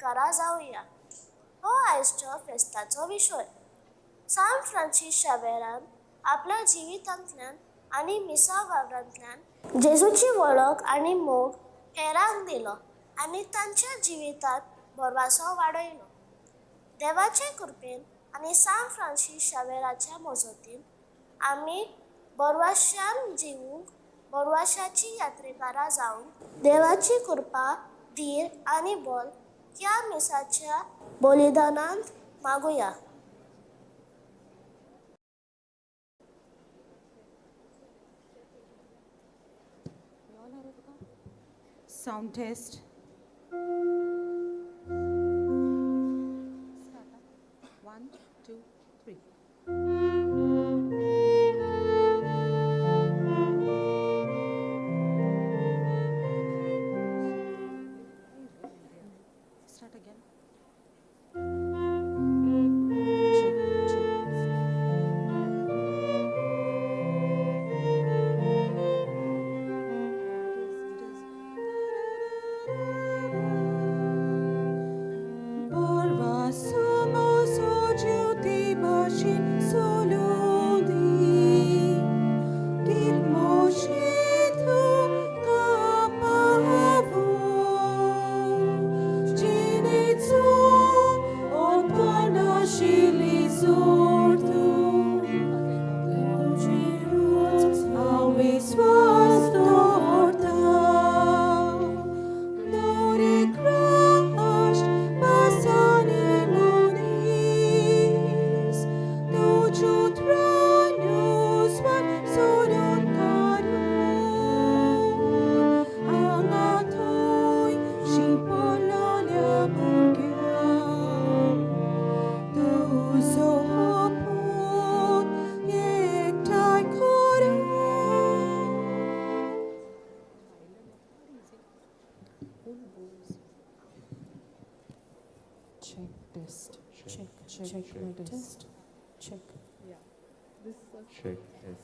यात्रेकारां जावया. हो आयजच्या फेस्ताचो विशय. सान फ्रांसीस शावेरान आपल्या जिवितांतल्यान आनी मिसा वावरांतल्यान जेजूची वळख आनी मोग हेरांक दिलो आनी तांच्या जिवितांत भरवासो वाडयलो. देवाचे कृपेन आनी सान फ्रांसीस शावेराच्या मजतीन आमी बरवाश्यान जिवूंक, बरवाशाची यात्रेकारां जावंक देवाची कृपा, धीर आनी बल ह्या मिसाच्या बलिदानांत मागुया. Sound test. One, two, three. Start again. Check, check. It is. Check, test, check, check, check, my test, check. Check, test.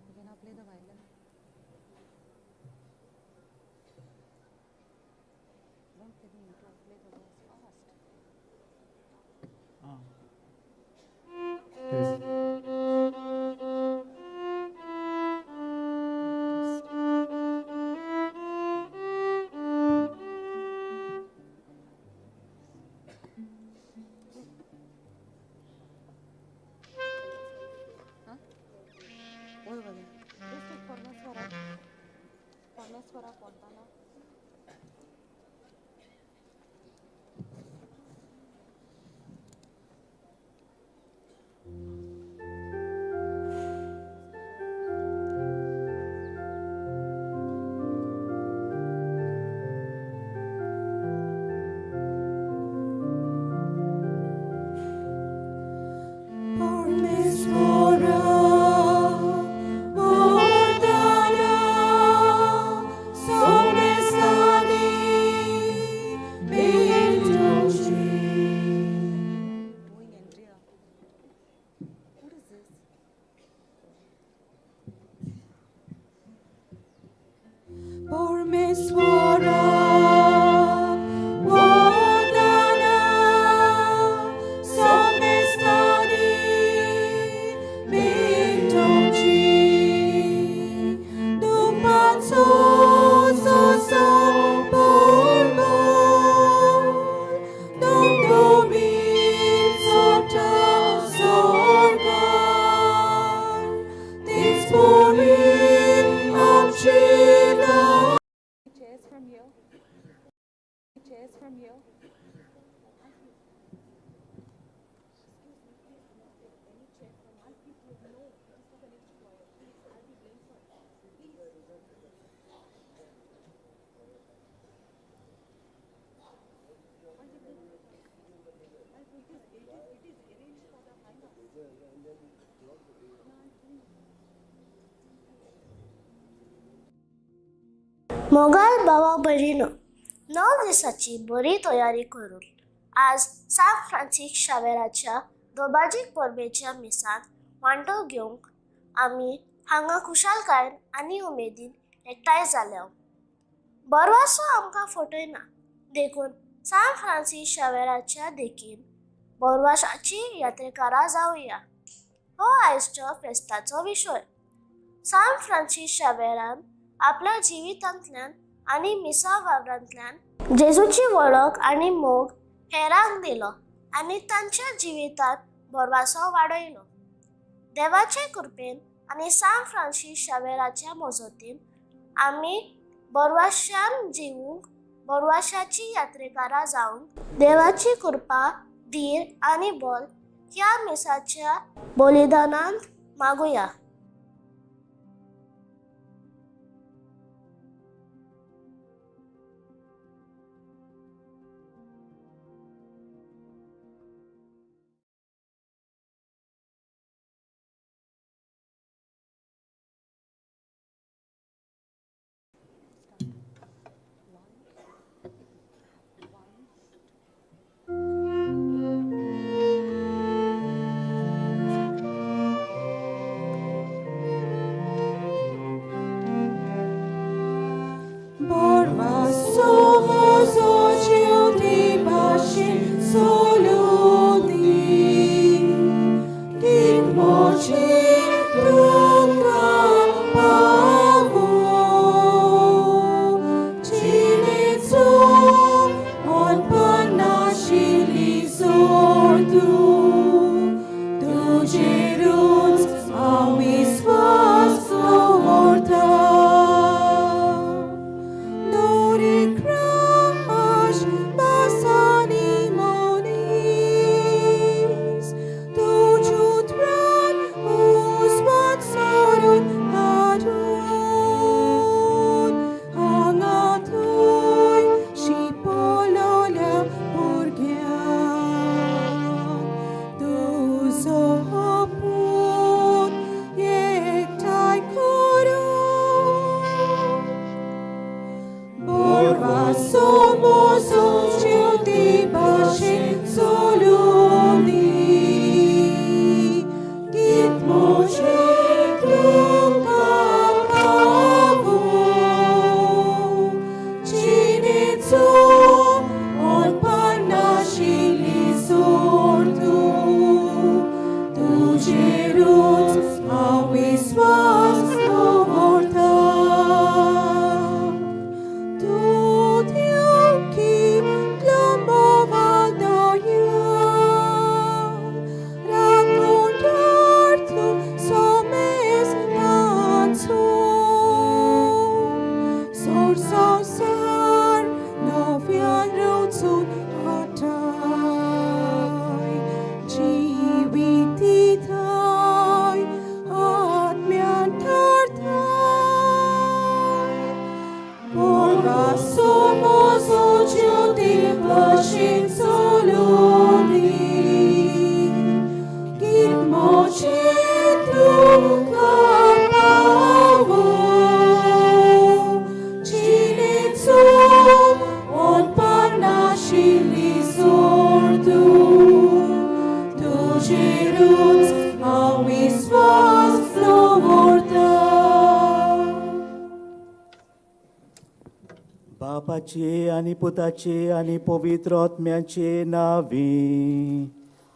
You can now play the violin. Don't play the intro, play the verse fast. Test. Test. Huh? What was it? Just take Parmeswara. Parmeswara Fontana. Doing Andrea. What is this? Sorga. मोगाळ भावा भयणीनो, 9 दिसाची बरी तयारी करून आज सांत Francis शावेराच्या दोबाजीक परबेच्या मिसांत वांटो घेवंक आमी हांगा खुशालकायेन आनी उमेदीन एकठांय जाल्या. बरवासो आमकां फटयना, देखून सांत फ्रांसीस शावेराच्या देखीन बोरवासाची यात्रेकारां जावया. हो आयजच्या फेस्ताचो विशय. सांत फ्रांसीस शावेरान आपल्या जिवितांतल्यान आनी मिसा वावरांतल्यान जेजूची वळख आनी मोग हेरांक दिलो आनी तांच्या जिवितांत भरवासो वाडयलो. देवाचे कृपेन आनी सांत फ्रांसीस शावेराच्या मजतीन आमी बरवाशान जिवूंक, बरवाशाची यात्रेकारां जावंक देवाची कृपा, धीर आनी बल ह्या मिसाच्या बलिदानांत मागुया. बापाचे आनी पुताचे आनी पवित्र आत्म्याचे नांवी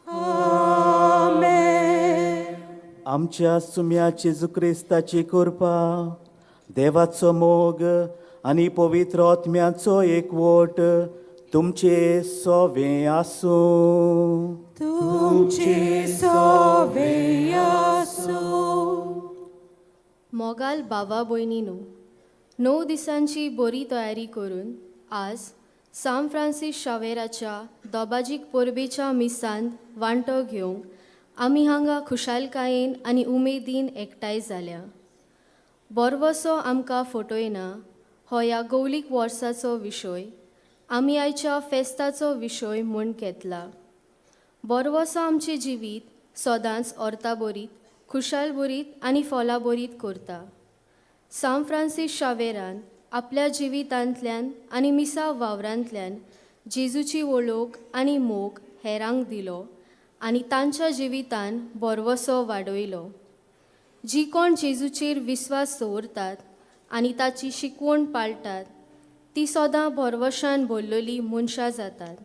आमेन. आमच्या सुम्या जेजू क्रिस्ताची कृपा, देवाचो मोग आनी पवित्र आत्म्याचो एकवट तुमचे सोवे आसूं. तुमचे सोवे आसूं. मोगाल भावा भयणीनो, 9 दिसांची बरी तयारी करून आज सांत फ्रांसीस शावेराच्या दोबाजीक परबेच्या मिसांत वांटो घेवंक आमी हांगा खुशालकायेन आनी उमेदीन एकठांय जाल्या. बोरवसो आमकां फटयना हो ह्या गौलीक वर्साचो विशय आमी आयच्या फेस्ताचो विशय म्हूण घेतला. बोरवसो आमचें जिवीत सदांच अर्था बरीत, खुशाल बरीत आनी फलां बरीत करता. सांत फ्रांसीस शावेरान आपल्या जिवितांतल्यान आनी मिसाव वावरांतल्यान जेजूची वळख आनी मोग हेरांक दिलो आनी तांच्या जिवितान भरवसो वाडयलो. जी कोण जेजूचेर विस्वास दवरतात आनी ताची शिकवण पाळटात ती सदां भरवशान भरलेली मनशां जातात.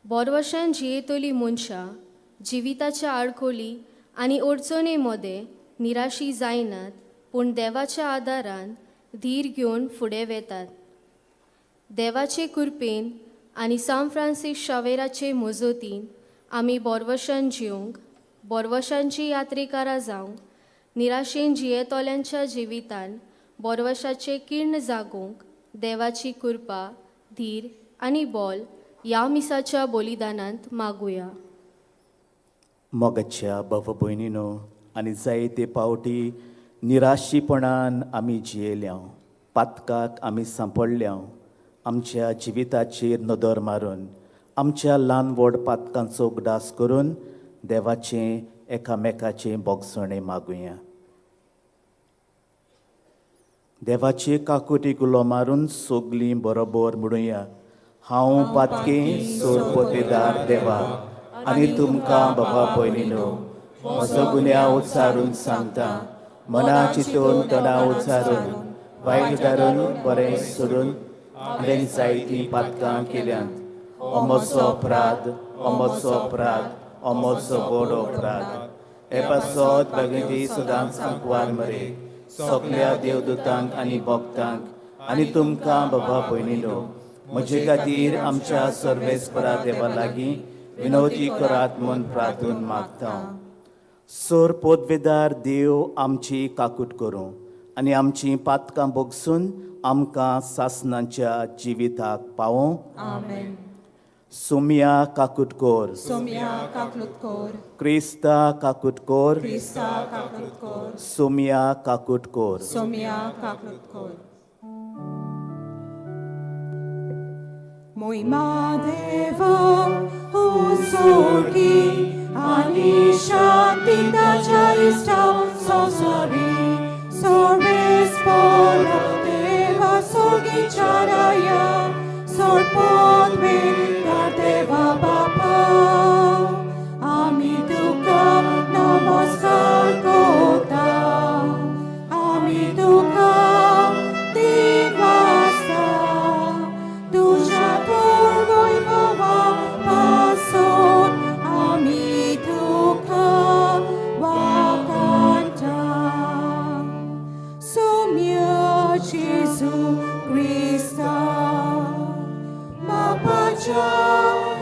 भरवशान जियेतली मनशां जिविताच्या आडखोली आनी अडचणे मदें निराशी जायनात, पूण देवाच्या आदारान धीर घेवन फुडें वेतात. देवाचे कृपेन आनी सांत फ्रांसीस शावेराचे मजतीन आमी भरवशान जिवंक, भरवशांची यात्रेकारां जावंक, निराशेन जियेतल्यांच्या जिवितान भरवशाचें किर्ण जागोवंक देवाची कृपा, धीर आनी बोल ह्या मिसाच्या बलिदानांत मागुया. मोगाच्या बाबा भयणीनो, आनी जायते पावटी निराशीपणान आमी जियेल्या, पातकाक आमी सांपडल्या. आमच्या जिविताचेर नदर मारून, आमच्या ल्हान व्हड पातकांचो उगडास करून देवाचें एकामेकाचें भोगसणें मागुया. देवाचे काकुटीक उलो मारून सगलीं बरोबर म्हणुया, हांव पातकी सोडपोतेदार देवा आनी तुमकां बाबा भयणीनो म्हजो गुन्यांव उच्चारून सांगता. मना चिंतून, तणाव उच्चारून, वायट धारून, बरें सोडून हांवें जायतीं पातकां केल्यांत. अमोचो अपराध, अमोचो अपराध, अमोचो व्हड अपराध. हे पासत भगवती सदांच आंकवार मरे, सगल्या देवदूतांक आनी भक्तांक आनी तुमकां बाबा भयणीनो म्हजे खातीर आमच्या सर्वेस्परा देवा लागीं विनवती करात म्हूण प्रार्थून मागता. सोर पोदवेदार देव आमची काकूट करूं आनी आमची पातकां भोगसून आमकां सासनाच्या जिविताक पावों. आमेन. सोमिया काकूट कोर. सोमिया काकलूत कोर. क्रिस्ता काकूट कोर. क्रिस्ता काकलूत कोर. सोमिया काकूट कोर. सोमिया काकलूत कोर. मोहिमा देवा उजोगी आनी शांती ताच्या इश्टा संवसारी सर्वेस्परा देवा सोगीच्या राया सोडपोत देवा बापा आमी तुका नमस्कार करता, आमी तुका दिन वाजता तुज्या वैभवा पासून आमी तुका वाखाणटा. सोम्या जेजू क्रिस्ता बापाच्या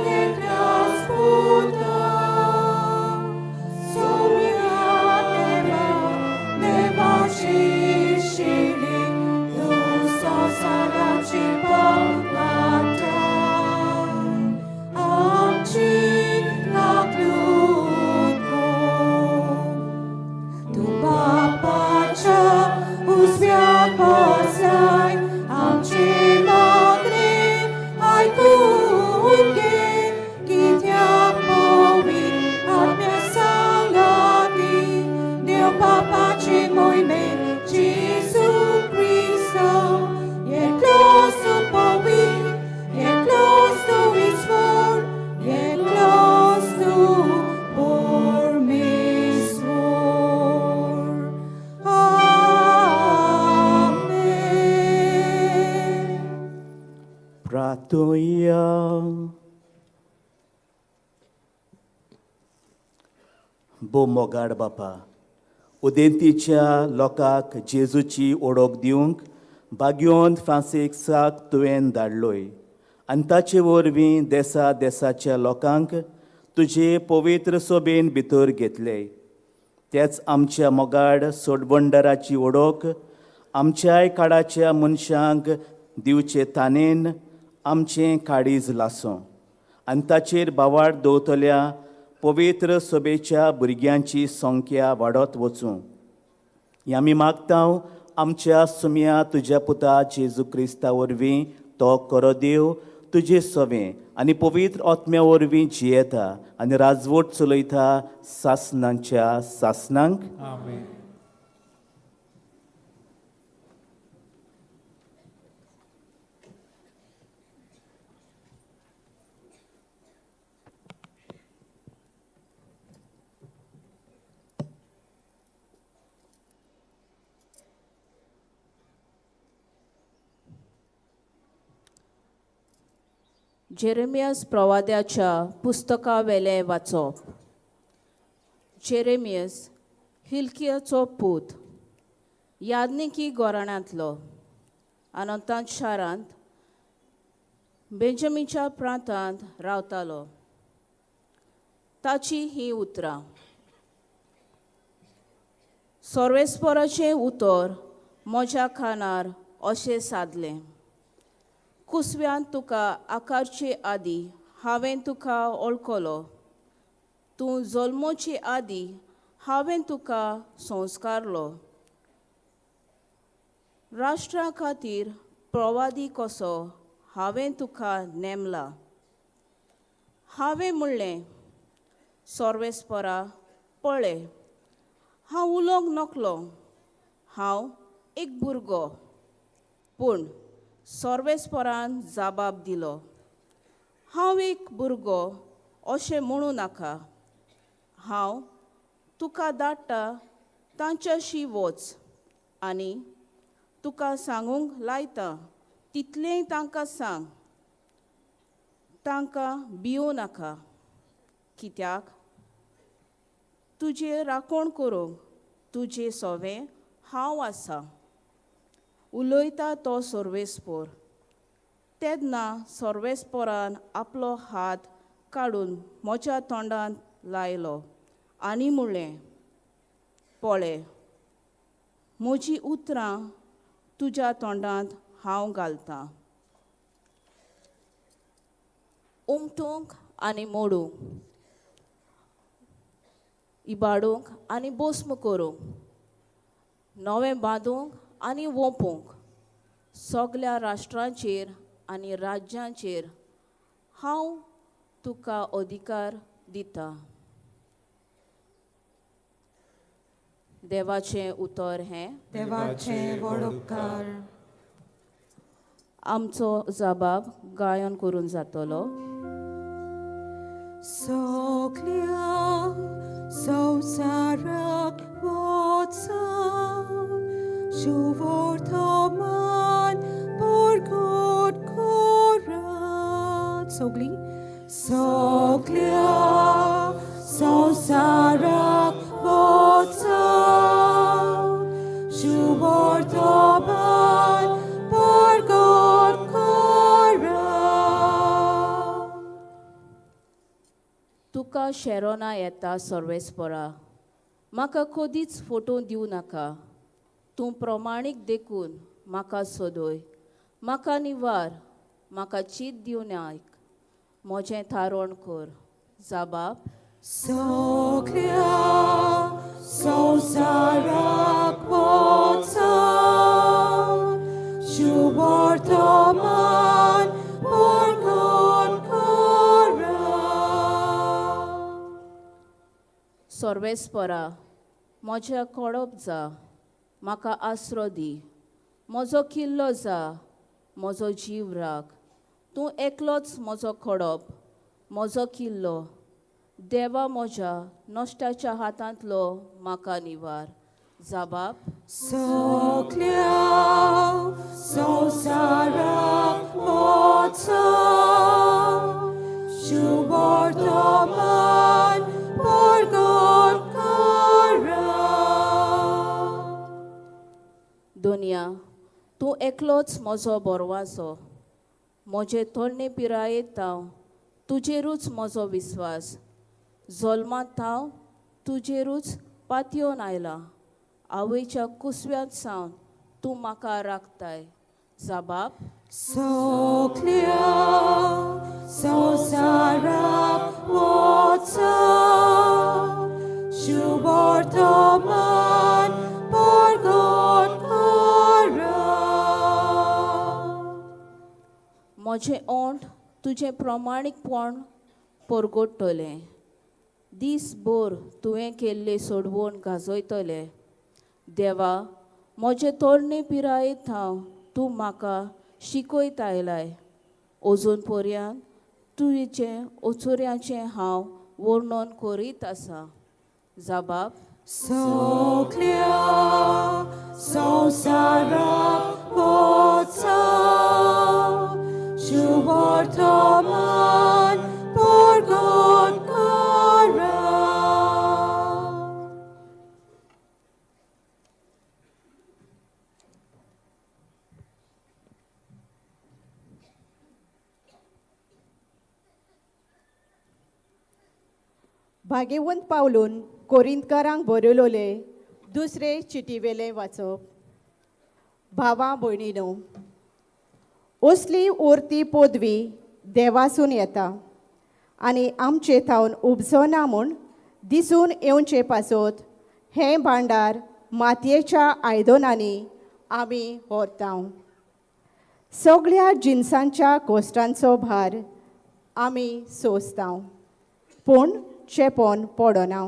एकल्याच पुता, सोम्या देवा देवाची शिली तूं संवसाराची पाप काडटा, आमची काकलूत कर. तूं बापाच्या उजव्याक बसलाय, आमचे मागणें आयकून घे, कित्याक पवित्र आत्म्या सांगाती देव बापाचे मोहिमे जेजू क्रिस्त एकलोच तूं पवित्र, एकलोच तूं ईश्वर, एकलोच तूं परमेश्वर. आमेन. प्रार्थुया. भोव मोगाड बापा, उदेंतीच्या लोकांक जेजूची ओळख दिवंक भाग्योंत फ्रांसिक्साक तुवें धाडलोय आनी ताचे वरवीं देसा देसाच्या लोकांक तुजे पवित्र सोबेन भितर घेतले. तेच आमच्या मोगाड सोडबंडराची ओळख आमच्याय काळाच्या मनशांक दिवचे तानेन आमचें काळीज लासूं आनी ताचेर बावाड दवरतल्या पवित्र सभेच्या भुरग्यांची संख्या वाडत वचूं. हें आमी मागता आमच्या सुमया तुज्या पुता जेजू क्रिस्ता वरवीं, तो करो देव तुजे सवें आनी पवित्र आत्म्या वरवीं जियेता आनी राजवट चलयता सासनांच्या सासनांक. आमेन. जेरेमियस प्रवाद्याच्या पुस्तका वेलें वाचप. जेरेमियस हिल्कियाचो पूत, याज्ञिकी घराण्यांतलो, अनंतांत शारांत बेंजमीच्या प्रांतांत रावतालो. ताची हीं उतरां. सर्वेस्पराचें उतर म्हज्या कानार अशें सादलें, कुसव्यान तुका आकारचे आदीं हांवें तुका वळखलो, तूं जल्मोचे आदीं हांवें तुका संस्कारलो. राष्ट्रा खातीर प्रवादी कसो हांवें तुका नेमला. हांवें म्हणलें, सर्वेस्परा पळय, हांव उलोवंक नकलो, हांव एक भुरगो. पूण सर्वेस्परान जबाब दिलो, हांव एक भुरगो अशें म्हणूं नाका. हांव तुका धाडटा तांच्याशी वच आनी तुका सांगूंक लायता तितलेंय तांकां सांग. तांकां भिवूं नाका, कित्याक तुजें राखण करूंक तुजें सोवें हांव आसा, उलयता तो सर्वेस्पोर. तेन्ना सर्वेस्पोरान आपलो हात काडून म्हज्या तोंडांत लायलो आनी म्हणलें, पळय, म्हजीं उतरां तुज्या तोंडांत हांव घालतां. उमटूंक आनी मोडूंक, इबाडूंक आनी बोस्म करूंक, नवें बांदूंक आनी वोंपूंक, सगल्या राष्ट्रांचेर आनी राज्यांचेर हांव तुका अधिकार दितां. देवाचें उतर हें. देवाचे व्हड उपकार. आमचो जबाब गायन करून जातलो. सगल्या संवसाराक वचा सुवर्तमान परगट करात. सगळीं सगल्या संवसाराक वचा सुवर्तमान परगट करात. तुका शेरोना येता सर्वेस्परा, म्हाका कदीच फोटो दिवं नाका. तूं प्रमाणीक देखून म्हाका सोदय, म्हाका निवार, म्हाका चीत दिवन आयक, म्हजें थारण कर. जबाब. सगल्या संवसाराक वचा सुवर्तमान परगट करात. सर्वेस्परा म्हज्या कोडप जा, म्हाका आसरो दी, म्हजो किल्लो जा, म्हजो जीव राख. तूं एकलोच म्हजो खडप, म्हजो किल्लो. देवा म्हज्या नश्टाच्या हातांतलो म्हाका निवार. जबाब. सगल्या संवसाराक वचा सुवर्तमान परगट करात. दोनया, तूं एकलोच म्हजो बोरवासो. म्हजे तरणे पिरायेंत हांव तुजेरूच म्हजो विस्वास. जल्मांत हांव तुजेरूच पातयेवन आयलां. आवयच्या कुसव्यांत सावन तूं म्हाका राखताय. जबाब. सगल्या संवसाराक वचा सुवर्तमान परगट करात. म्हजें ओंठ तुजें प्रमाणीकपण परगटतलें. दीस भर तुवें केल्लें सोडवण गाजयतलें. देवा म्हजे तरणे पिरायेंत हांव तूं म्हाका शिकयत आयलाय. अजून पर्यंत तुजें ओचोऱ्याचें हांव वर्णन करीत आसा. जबाब. सगल्या संवसाराक वचा सुवर्तमान भागेवंत पावलून कोरिंतकारांक बरयलोले दुसरे चिटीवेलें वाचप. भावा भयणीनो, असली उरती पदवी देवासून येता आनी आमचे थावन उपजना म्हूण दिसून येवचे पासत हें भांडार मातयेच्या आयदनांनी आमी व्हरता. सगळ्या जिनसांच्या कोश्टांचो भार आमी सोंसता, पूण चेपोन पडना.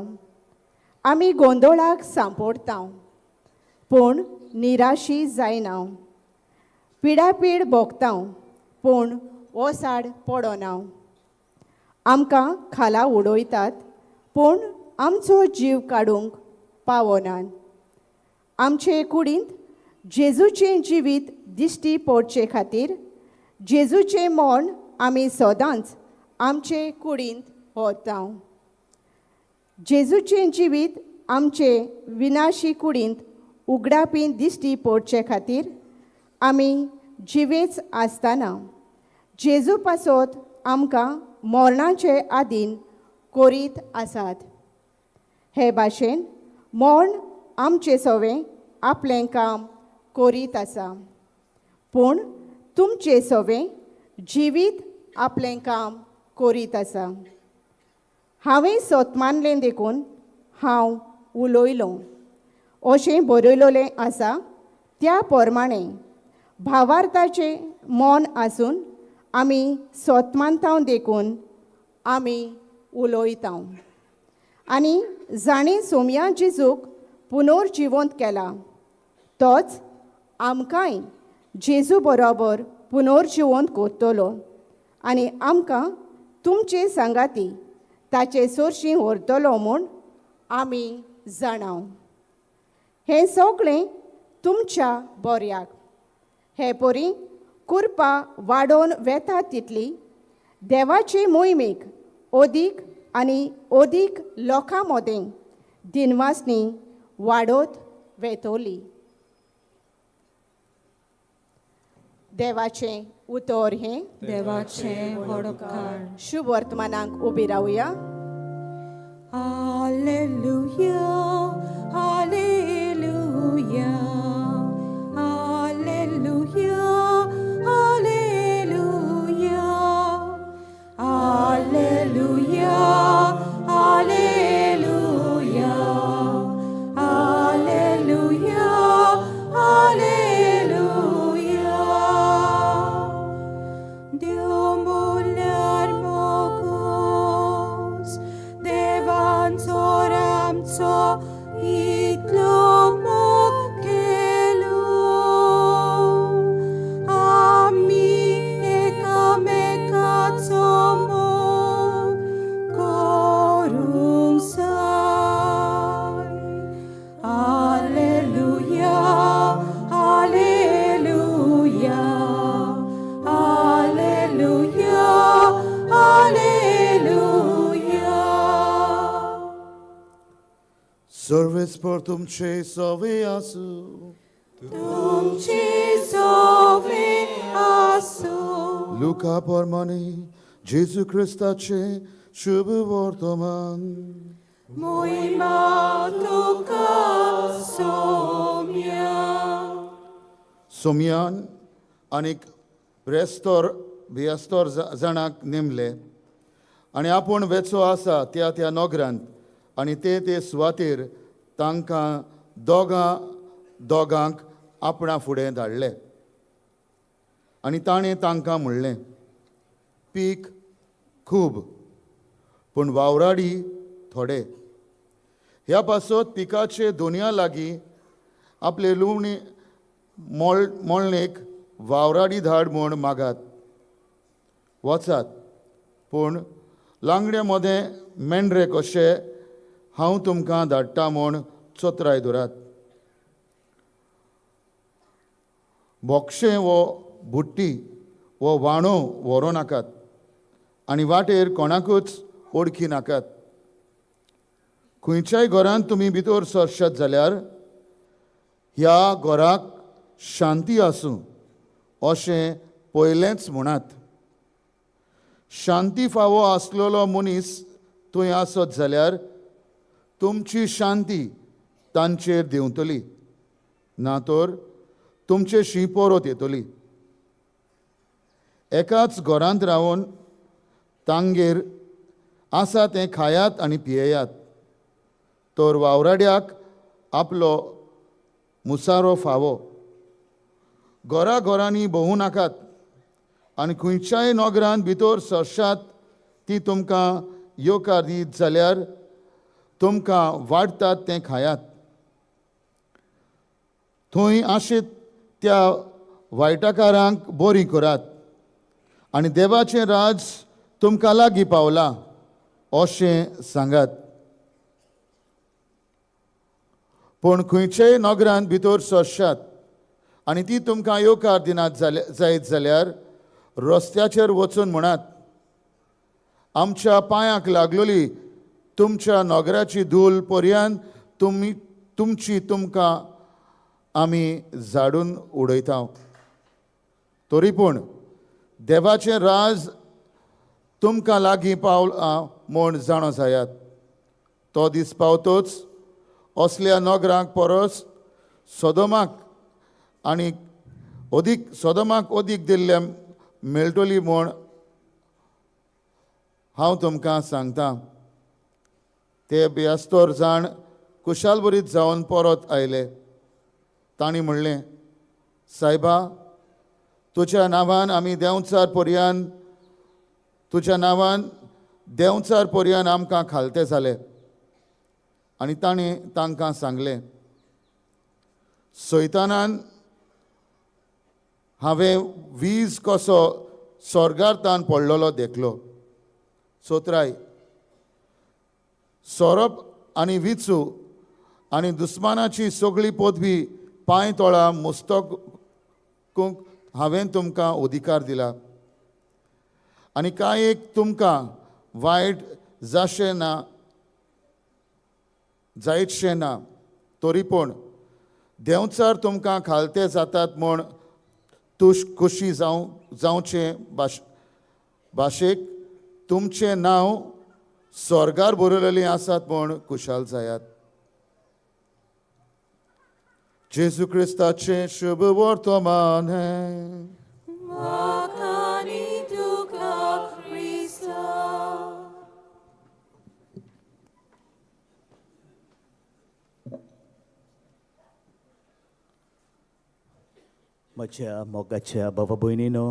आमी गोंदोळाक सांपडटा, पूण निराशी जायना. पिडापीड भोगता, पूण ओसाड पडना. आमकां खाला उडयतात, पूण आमचो जीव काडूंक पावनात. आमचे कुडींत जेजूचें जिवीत दिश्टी पडचे खातीर जेजूचें मर्ण आमी सदांच आमचे कुडींत व्हरता. जेजूचें जिवीत आमचे विनाशी कुडींत उगडापी दिश्टी पडचे खातीर आमी जिवेच आसतना जेजू पासत आमकां मरणाचे आदीन करीत आसात. हे भाशेन मर्ण आमचे सवें आपलें काम करीत आसा, पूण तुमचे सवें जिवीत आपलें काम करीत आसा. हांवें सत मानलें देखून हांव उलयलों अशें बरयलोलें आसा. त्या प्रमाणें भावार्थाचें मन आसून आमी सत मानता देखून आमी उलयता. आनी जाणें सोमया जेजूक पुनर्जिवंत केला तोच आमकांय जेजू बरोबर पुनर्जिवंत करतलो आनी आमकां तुमचे सांगाती ताचे सोरशी व्हरतलो म्हूण आमी जाणाव. हें सगळें तुमच्या बऱ्याक. हे परी कुरपा वाडोवन वेता तितली देवाचे मोहिमेक अदीक आनी अदीक लोकां मदें दिनवासनी वाडत वेतोली. देवाचें उतर हें. देवाचें व्हड उपकार. शुभ वर्तमानाक उबी रावया. Hallelujah, hallelujah, hallelujah, hallelujah, hallelujah, hallelujah, hallelujah, hallelujah. देव म्हणल्यार मोगूच, देवांचो आमचो इतलो मोग केलो. आमी एकामेकाचो मोग करूंक जाय. Hallelujah, hallelujah, hallelujah, hallelujah. सर्वेस्पर तुमचे सवे आसूं. तुमचे सवे आसूं. लुका प्रमाणे जेजू क्रिस्ताचे शुभ वर्तमान. मोहिमा तुका सोम्या. सोमयान आनीक ब्रेस्तर बियास्तर जाणाक नेमले आनी आपूण वेचो आसा त्या त्या नगरांत आनी ते ते सुवातेर तांकां दोगां दोगांक आपणा फुडें धाडले. आनी ताणें तांकां म्हणलें, पीक खूब पूण वावराडी थोडे. ह्या पासत पिकाचे दोनया लागीं आपले लुवणी मोळणेक वावराडी धाड म्हूण मागात. वचात, पूण लांगड्या मदें मेंढरे कशे हांव तुमकां धाडटा म्हूण चोत्राय दवरात. बोक्षें वो बुट्टी वो वाणो व्हरूं नाकात आनी वाटेर कोणाकूच ओळखी नाकात. खंयच्याय घरांत तुमी भितर सरशात जाल्यार ह्या घराक शांती आसूं अशें पयलेंच म्हणात. शांती फावो आसलेलो मनीस थंय आसत जाल्यार तुमची शांती तांचेर देंवतली, ना तर तुमचे शी परत येतली. एकाच घरांत रावन तांगेर आसा तें खायात आनी पियेयात, तर वावराड्याक आपलो मुसारो फावो. घरा घरांनी भोंवूं नाकात आनी खंयच्याय नगरांत भितर सरशात ती तुमकां येवकार दीत जाल्यार तुमकां वाडटात तें खायात. थंय आशेत त्या वायटाकारांक बरी करात आनी देवाचें राज तुमकां लागीं पावलां अशें सांगात. पूण खंयच्याय नगरांत भितर सरशात आनी ती तुमकां येवकार दिनात जायत जाल्यार रस्त्याचेर वचून म्हणात, आमच्या पांयांक लागलोली तुमच्या नगराची धूल पर्यंत तुमी तुमची तुमकां आमी झाडून उडयता. तरी पूण देवाचें राज तुमकां लागीं पावलां म्हूण जाणो जायात. तो दीस पावतोच असल्या नगरांक परस सदोमाक आनी अदीक सदोमाक अदीक दिल्ले मेळटली म्हूण हांव तुमकां सांगता. ते बेस्तोर जाण कुशालभरीत जावन परत आयले. तांणी म्हणलें, सायबा, तुज्या नांवान आमी देंवचार पर्यान तुज्या नांवान देंवचार पर्यान आमकां खालते जाले. आनी ताणें तांकां सांगलें, सैतानान हांवें वीज कसो स्वर्गार तान पडलेलो देखलो. सोत्राय सोरोप आनी विचू आनी दुस्मानाची सगळी पदवी पांय तोळा मुस्तकूंक हांवें तुमकां अधिकार दिला आनी कांय एक तुमकां वायट जाशें ना जायतशें ना. तरी पूण देंवचार तुमकां खालते जातात म्हूण तुश खोशी जावचें भाशेक तुमचें नांव स्वर्गार बरयलेलें आसात म्हूण खुशाल जायात. जेजू क्रिस्ताचें शुभ वर्तमान. म्हज्या मोगाच्या बाबा भयणीनो,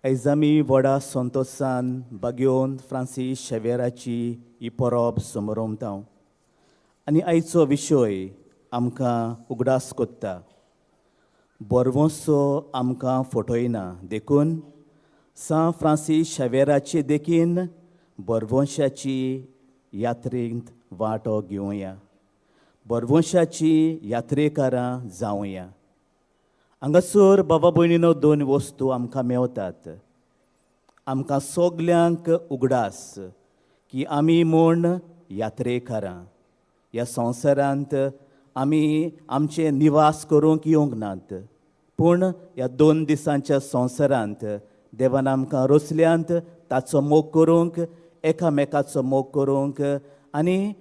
आयज आमी व्हडा संतोशान बागेवन फ्रांसीस शेवेराची ही परब समरोमता आनी आयचो विशय आमकां उगडास कोत्ता. बरवंसो आमकां फटयना, देखून सान फ्रांसीस शेवेराचे देखीन बरवंशाची यात्रेंत वांटो घेवया, बरवंशाची यात्रेकारां जावया. हांगासर बाबा भयणीनो दोन वस्तू आमकां मेवतात. आमकां सगल्यांक उगडास की आमी म्हूण यात्रेकारां, ह्या संवसारांत आमी आमचे निवास करूंक येवंक नात, पूण ह्या दोन दिसांच्या संवसारांत देवान आमकां रचल्यांत ताचो मोग करूंक, एकामेकाचो मोग करूंक आनी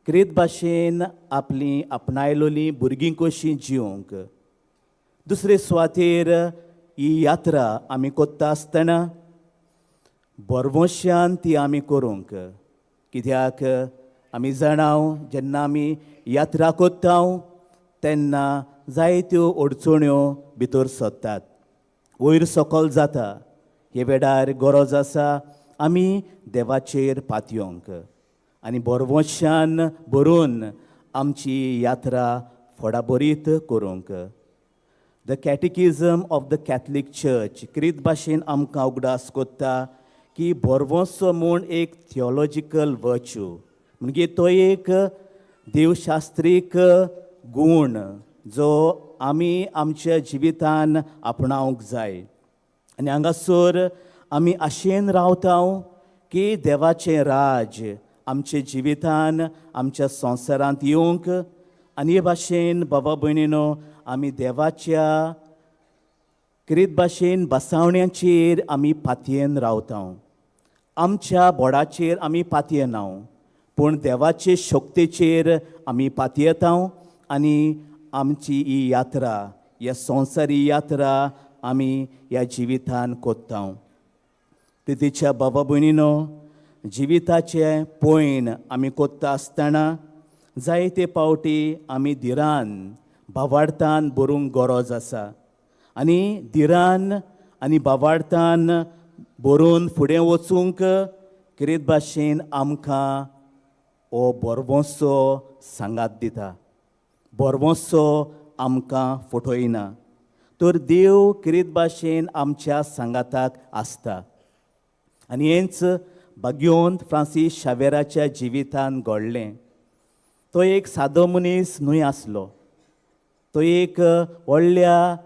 क्रीत भाशेन आपली आपणायलोली भुरगीं कशीं जिवंक. दुसरे सुवातेर ही यात्रा आमी कोत्ता आसतना बरवंशान ती आमी करूंक, कित्याक आमी जाणाव जेन्ना आमी यात्रा कोत्ता तेन्ना जायत्यो अडचण्यो भितर सरतात, वयर सकल जाता. हे वेळार गरज आसा आमी देवाचेर पातयोंक आनी बरवंशान भरून आमची यात्रा फोडाबरीत करूंक. The catechism of the Catholic church क्रीत भाशेन आमकां उगडास कोत्ता की बरवंसो म्हूण एक थियोलॉजिकल वर्च्यू, म्हणजे तो एक देवशास्त्रीक गूण जो आमी आमच्या जिवितान आपणावंक जाय. आनी हांगासर आमी आशेन रावता की देवाचें राज आमच्या जिवितान आमच्या संवसारांत येवंक आनी हे भाशेन बाबा भयणीनो आमी देवाच्या क्रीत भाशेन बसावण्याचेर आमी पातयेन रावता. आमच्या बोडाचेर आमी पातयेनाव पूण देवाचे शक्तेचेर आमी पातयेता आनी आमची ही यात्रा, ह्या संवसारी यात्रा आमी ह्या जिवितान कोत्ता. तिच्या बाबा भयणीनो, जिविताचें पयण आमी कोत्ता आसतना जायते पावटी आमी धिरान भावार्थान बरोवंक गरज आसा आनी धिरान आनी भावार्थान बरोवन फुडें वचूंक किरेत भाशेन आमकां हो बरवंसो सांगात दिता. बरवंसो आमकां फटयना तर देव किरेत भाशेन आमच्या सांगाताक आसता. आनी हेंच भाग्योंत फ्रांसीस शावेराच्या जिवितान घडलें. तो एक सादो मनीस न्हय आसलो, तो एक व्हडल्या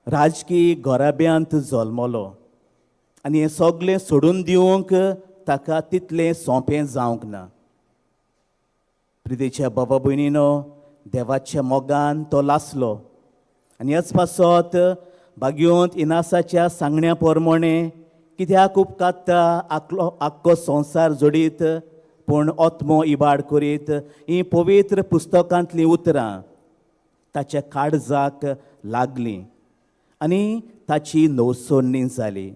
राजकीय घराब्यांत जल्मलो आनी हें सगळें सोडून दिवंक ताका तितलें सोंपें जावंक ना. प्रितीच्या बाबा भयणीनो, देवाच्या मोगान तो लासलो आनी ह्याच पासत भाग्योंत इनासाच्या सांगण्या प्रमाणें कित्याक उपकात्ता आकलो आख्खो संवसार जोडीत पूण आत्मो इबाड करीत हीं पवित्र पुस्तकांतलीं उतरां ताच्या काळजाक लागलीं आनी ताची नवसरणी जाली.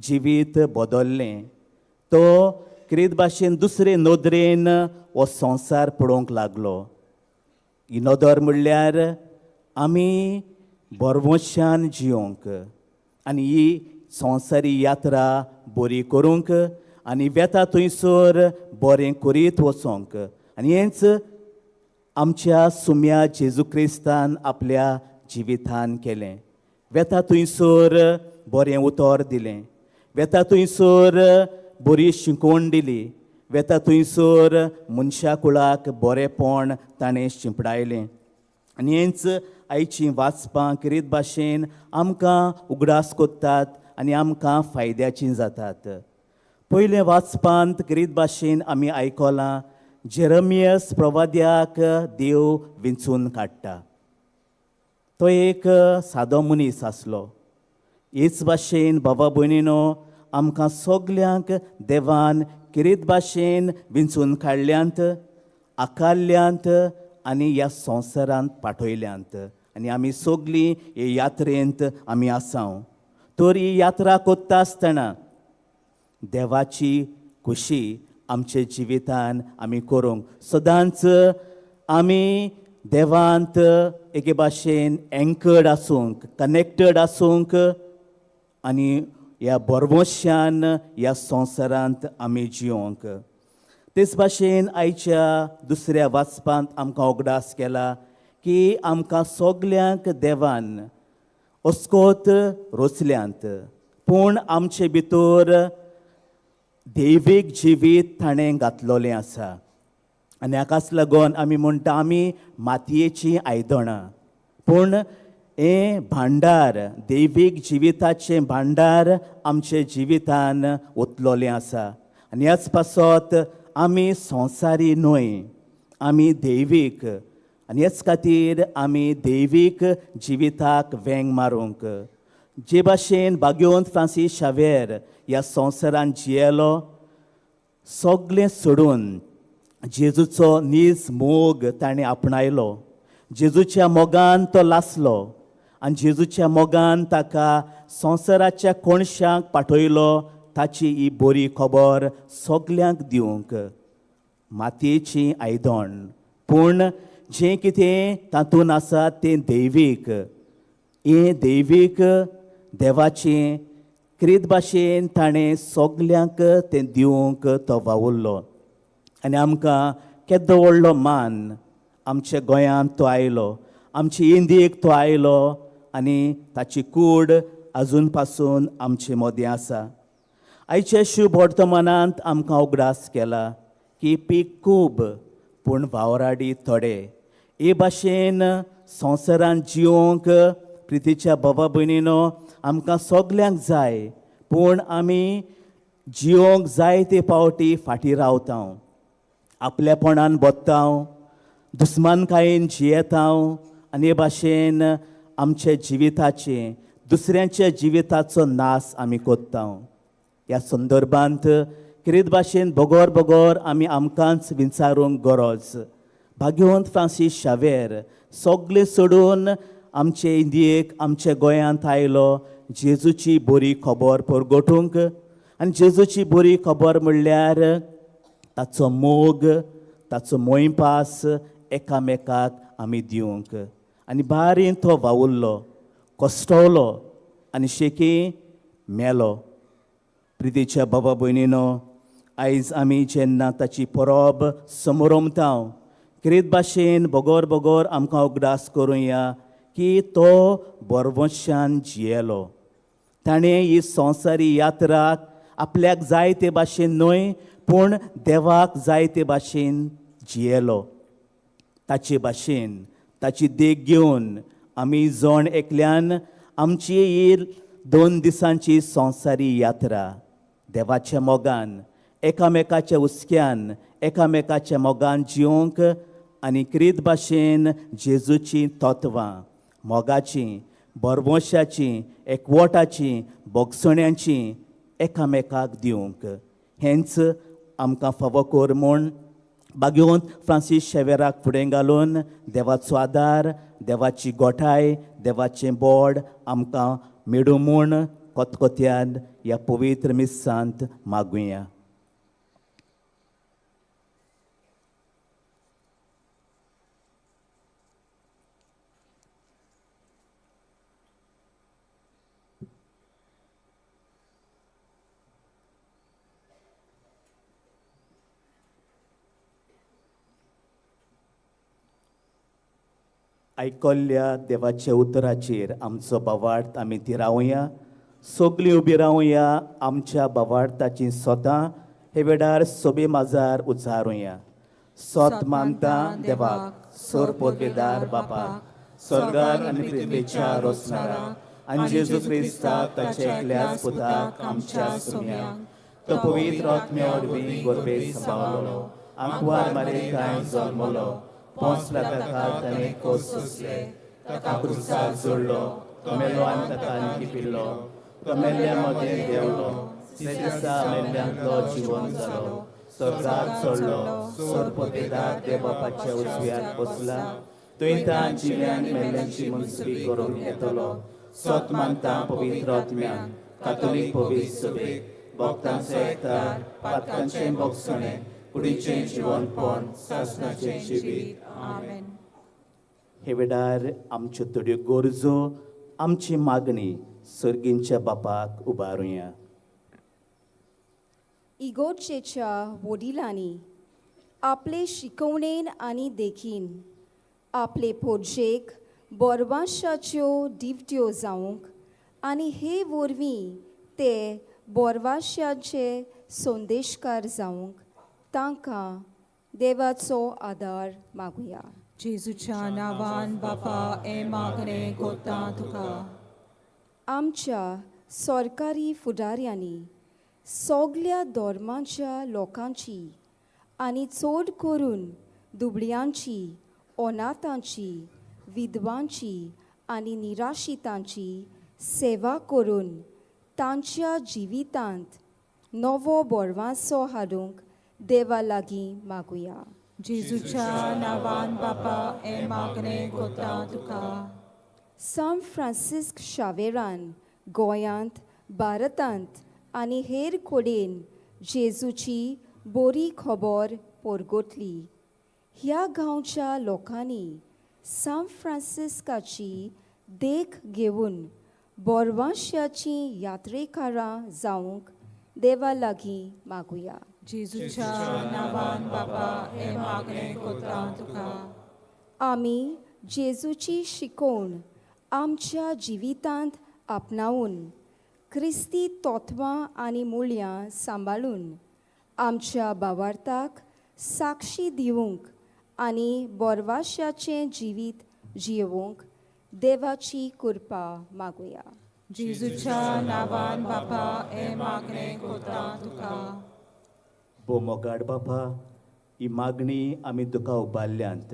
जिवीत बदल्लें. तो क्रीत भाशेन दुसरे नदरेन हो संवसार पळोवंक लागलो. ही नदर म्हणल्यार आमी बरवंशान जियोंक आनी ही संवसारी यात्रा बरी करूंक आनी वेता थंयसर बरें करीत वचोंक. आनी हेंच आमच्या सुम्या जेजू क्रिस्तान आपल्या जिवितान केलें. वेता थंयसर बरें उतर दिलें, वेता थंयसर बरी शिकवण दिली, वेता थंयसर मनशा कुळाक बरेंपण ताणें शिंपडायलें. आनी हेंच आयचीं वाचपां किरीत भाशेन आमकां उगडास कोत्तात आनी आमकां फायद्याचीं जातात. पयलें वाचपांत किरीत भाशेन आमी आयकलां जेरमियस प्रवाद्याक देव विंचून काडटा. तो एक सादो मनीस आसलो. हेच भाशेन बाबा भयणीनो, आमकां सगल्यांक देवान किरीत भाशेन विंचून काडल्यांत, आकारल्यांत आनी ह्या संवसारांत पाठयल्यांत आनी आमी सगलीं हे यात्रेंत आमी आसाव. तर ही यात्रा कोत्ता आसतना देवाची खुशी आमच्या जिवितान आमी करूंक सदांच आमी देवांत एके भाशेन एंकर्ड आसूंक, कनेक्टेड आसूंक आनी ह्या बरवंशान ह्या संवसारांत आमी जियोंक. तेच भाशेन आयच्या दुसऱ्या वाचपांत आमकां उगडास केला की आमकां सगल्यांक देवान अस्कोत रोचल्यांत पूण आमचे भितर दैवीक जिवीत ताणें घातलोलें आसा. आनी हाकाच लागून आमी म्हणटा आमी मातयेचीं आयदनां पूण हें भांडार, दैवीक जिविताचें भांडार आमचे जिवितान ओतलोलें आसा. आनी ह्याच पासत आमी संवसारी न्हय, आमी दैवीक आनी ह्याच खातीर आमी दैवीक जिविताक वेंग मारूंक. जे भाशेन भाग्योंत फ्रांसीस शावेर ह्या संवसारान जियेलो, सगळें सोडून जेजूचो नीज मोग ताणें आपणायलो. जेजूच्या मोगान तो लासलो आनी जेजूच्या मोगान ताका संवसाराच्या कोणशाक पाठयलो ताची ही बरी खबर सगल्यांक दिवंक. मातयेची आयदण पूण जें कितें तातूंत आसा तें दैवीक. हें दैवीक देवाचें क्रीत भाशेन ताणें सगल्यांक तें दिवंक तो वावुरलो. आनी आमकां केदो व्हडलो मान, आमच्या गोंयांत तो आयलो, आमचे इंदियेक तो आयलो आनी ताची कूड आजून पासून आमचे मदीं आसा. आयच्या शुभ वर्तमानांत आमकां उगडास केला की पीक खूब पूण वावराडी थोडे. हे भाशेन संवसारांत जियोंक प्रितीच्या बाबा भयणीनो आमकां सगल्यांक जाय पूण आमी जियोंक जाय ते पावटी फाटीं रावता, आपल्यापणान बत्ता, दुस्मानकायेन जियेता आनी हे भाशेन आमच्या जिविताचें दुसऱ्यांच्या जिविताचो नाश आमी कोत्ता. ह्या संदर्भांत क्रित भाशेन बगोर बगोर आमी आमकांच विचारूंक गरज. भाग्यवंत फ्रांसीस शावेर सगळें सोडून आमचे इंडियेक, आमच्या गोंयांत आयलो जेजूची बरी खबर परगटूंक. आनी जेजूची बरी खबर म्हणल्यार ताचो मोग, ताचो मोयपास एकामेकाक आमी दिवंक. आनी बारीन तो वावुरलो, कश्टवलो आनी शेकी मेलो. प्रितीच्या बाबा भयणीनो, आयज आमी जेन्ना ताची परब समरमता, क्रित भाशेन बगोर बगोर आमकां उगडास करुया की तो बरवंशान जियेलो. ताणें ही संवसारी यात्राक आपल्याक जाय ते भाशेन न्हय, पूण देवाक जाय ते भाशेन जियेलो. ताचे भाशेन ताची देख घेवन आमी जण एकल्यान आमची ही 2 दिसांची संवसारी यात्रा देवाच्या मोगान, एकामेकाच्या हुस्क्यान, एकामेकाच्या मोगान जिवंक आनी क्रित भाशेन जेजूची तत्वां मोगाची, बरवंशाची, एकवटाची, बोगसण्याची एकामेकाक दिवंक हेंच आमकां फावो कर म्हूण भाग्यवंत फ्रांसीस शेवेराक फुडें घालून देवाचो आदार, देवाची गोठाय, देवाचें बोड आमकां मेडूं म्हूण कोतकोत्यान ह्या पवित्र मिस्सांत मागुया. आयकल्ल्या देवाच्या उतराचेर आमचो बावार्थ आमी ती रावया. सगळीं उबी रावया, आमच्या बावार्थाची सोदां हे वेळार सोबे माजार उचारुया. सोत मानता देवाक, सोर पोदवेदार बापाक, स्वर्गार आनी पृथ्वीच्या रोसणाराक, आनी जेजू क्रिस्ताक ताच्या एकल्याच पुताक आमच्या सुम्याक, तो पवित्र आत्म्या वरवीं गोरबे सांबाळलो, आंकवार मारे कांय जल्मलो, पोंसला ताका ताणें कोस सोंसले, ताका क्रुसार जोडलो, तो मेलो आनी ताका लिपिल्लो, तो मेल्ल्या मदें देंवलो, तिसऱ्या दिसा मेल्ल्यांतलो जिवन जालो, स्वर्गार चडलो, सोर पोतेदार देव बापाच्या उजव्याक बसला, थंय तां जिव्यान मेल्ल्यांची मनसुबी करूंक येतलो. सत मानता पवित्र आत्म्यान, कातोलीक पवित्र सभेक, भक्तांचो एकतार, पातकांचें बोगसणें, कुडीचें जिवनपण, सासणाचें जिवीत. आमेन. हे वेळार आमच्यो थोड्यो गरजो, आमची मागणी सर्गींच्या बापाक उबारुया. इगोर्जेच्या वडिलांनी आपले शिकवणेन आनी देखीन आपले पोरजेक बोरवाशाच्यो दिवट्यो जावंक आनी हे वरवीं ते बोरवाशाचे संदेशकार जावंक तांकां देवाचो आदार मागुया. जेजूच्या नांवान बापा हे मागणें कोत्ता तुका. आमच्या सरकारी फुडाऱ्यांनी सगल्या धर्माच्या लोकांची आनी चड करून दुबळ्यांची, अनाथांची, विधवांची आनी निराशितांची सेवा करून तांच्या जिवितांत नवो बोरवांसो हाडूंक देवा लागीं मागुया. जेजूच्या नांवान बापा हे मागणें कोत्ता तुका. सान फ्रांसिस्क शावेरान गोंयांत, भारतांत आनी हेर कडेन जेजूची बरी खबर परगटली. ह्या गांवच्या लोकांनी सान फ्रांसिस्काची देख घेवन बोरवांशाचीं यात्रेकारां जावंक देवा लागीं मागुया. जेजूच्या नांवान बापा हे मागणें कोत्ता तुका. आमी जेजूची शिकवण आमच्या जिवितांत आपणावन क्रिस्ती तत्वां आनी मुल्यां सांबाळून आमच्या भावार्थाक साक्षी दिवंक आनी बोरवाशाचें जिवीत जियोवंक देवाची कृपा मागुया. जेजूच्या नांवान बापा हे मागणें कोत्ता तुका. भोव बापा, ही मागणी आमी तुका उबारल्यांत.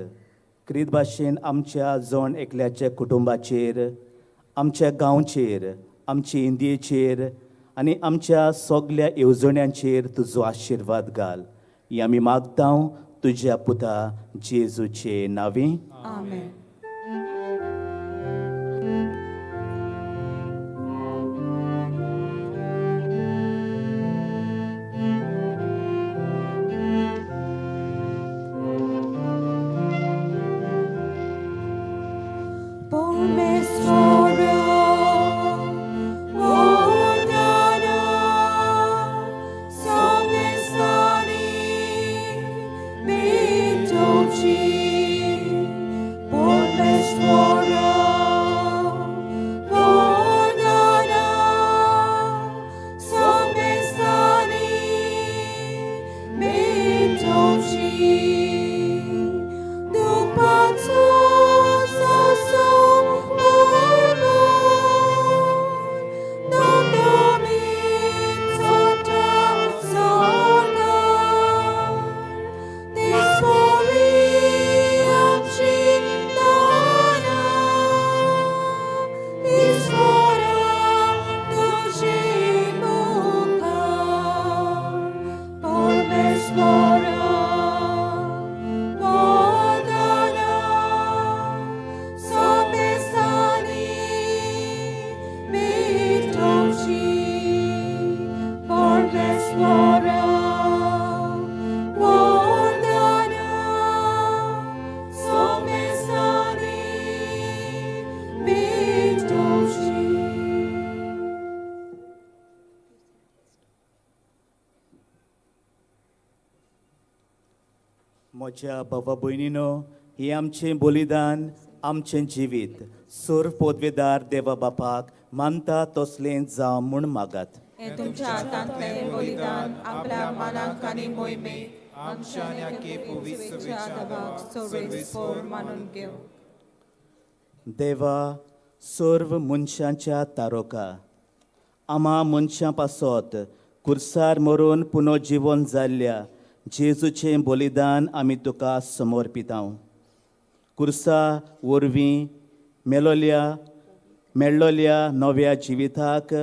क्रित भाशेन आमच्या जण एकल्याच्या कुटुंबाचेर, आमच्या गांवचेर, आमचे इंदियेचेर, आनी आमच्या सगल्या येवजण्यांचेर तुजो आशिर्वाद घाल. ही आमी मागता तुज्या पुता जेजूचे नांवी. आमेन. म्हज्या बाबा भयणीनो, हें आमचें बलिदान, आमचें जिवीत सर्व पदवेदार देवा बापाक मानता तसलें जावं म्हूण मागात. हें तुमच्या हातांतलें बलिदान आपल्या मानाक आनी मोहिमेक आमच्या आनी आख्खे पवित्र सभेच्या दबाक सर्वेस्पोर मानून घेवं. देवा, सर्व मनशांच्या तारोका, आमा मनशां पासत कुर्सार मरून पुनर्जिवन जाल्ल्या जेजूचें बलिदान आमी तुका समर्पितां. कुर्सा वरवीं मेळ्ळोल्या नव्या जिविताक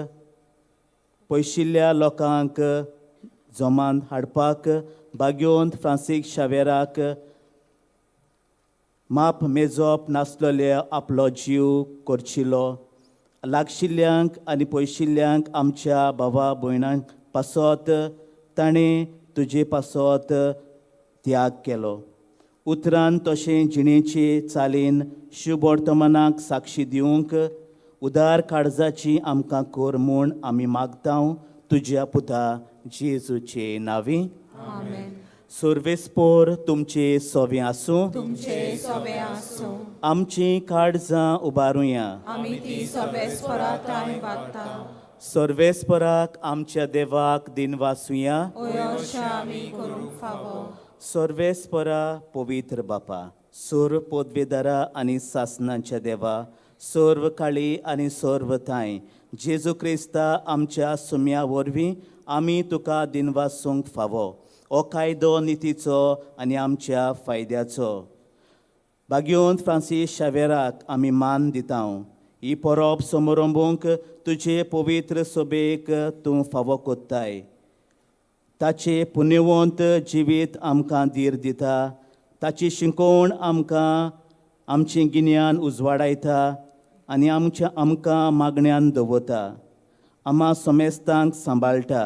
पयशिल्ल्या लोकांक जमान हाडपाक भाग्योंत फ्रांसीक शावेराक माप मेजप नासलेले आपलो जीव करचिलो लागशिल्ल्यांक आनी पयशिल्ल्यांक आमच्या भावा भयणांक पासत ताणें तुजे पासत त्याग केलो. उतरान तशें जिणेचे चालीन शुभवर्तमानाक साक्षी दिवंक उदार काळजाची आमकां कर म्हूण आमी मागता तुज्या पुता जेजूचे नांवी. आमेन. सर्वेस्पोर तुमचे सोवे आसूं. तुमचे सोवे आसूं. आमचीं काळजां उबारुया. आमी ती सर्वेस्परा थांय वागता. सर्वेस्पराक आमच्या देवाक दिनवासुया. ओय अशें आमी करूंक फावो. सर्वेस्परा पवित्र बापा, सर्व पदवेदारा आनी सासनांच्या देवा, सर्व काळी आनी सर्व थांय जेजू क्रिस्ता आमच्या सुम्या वरवीं आमी तुका दिनवासूंक फावो. हो कायदो नितीचो आनी आमच्या फायद्याचो. भाग्योंत फ्रांसीस शावेराक आमी मान दिता. ही परब समारंभूंक तुजे पवित्र सभेक तूं फावो कोत्ताय. ताचे पुण्यवंत जिवीत आमकां धीर दिता. ताची शिकोवण आमकां आमचें गिन्यान उजवाडायता आनी आमच्या आमकां मागण्यान दवरता. आमा समेस्तांक सांबाळटा.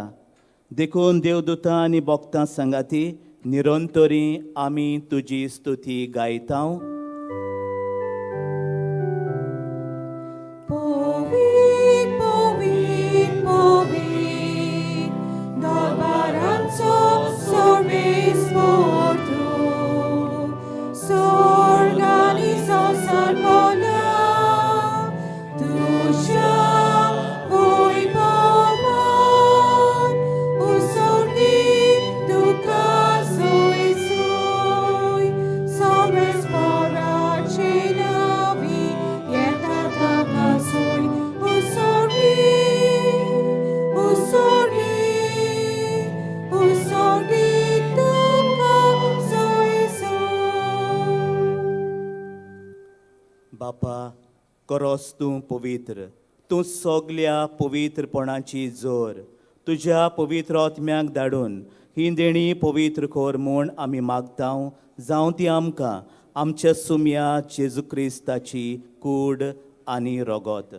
देखून देवदूतां आनी भक्तां सांगाती निरंतरी आमी तुजी स्तुती गायता. पवीत पवीत पवीत दरबारांचो सर्वेस्पोर तूं, स्वर्ग आनी संवसार भरला तुज्या वैभवान. उसर्गी तुका सोय सोय, सर्वेस्पराचे नांवी येता ताका सोय. उसर्गी उसर्गी उसर्गी तुका सोय सोय. बापा, करोस तूं पवित्र, तूं सगल्या पवित्रपणाची जोर तुज्या पवित्र आत्म्याक धाडून ही देणी पवित्र कर म्हूण आमी मागता. जावं ती आमकां आमच्या सुम्या जेजू क्रिस्ताची कूड आनी रगत.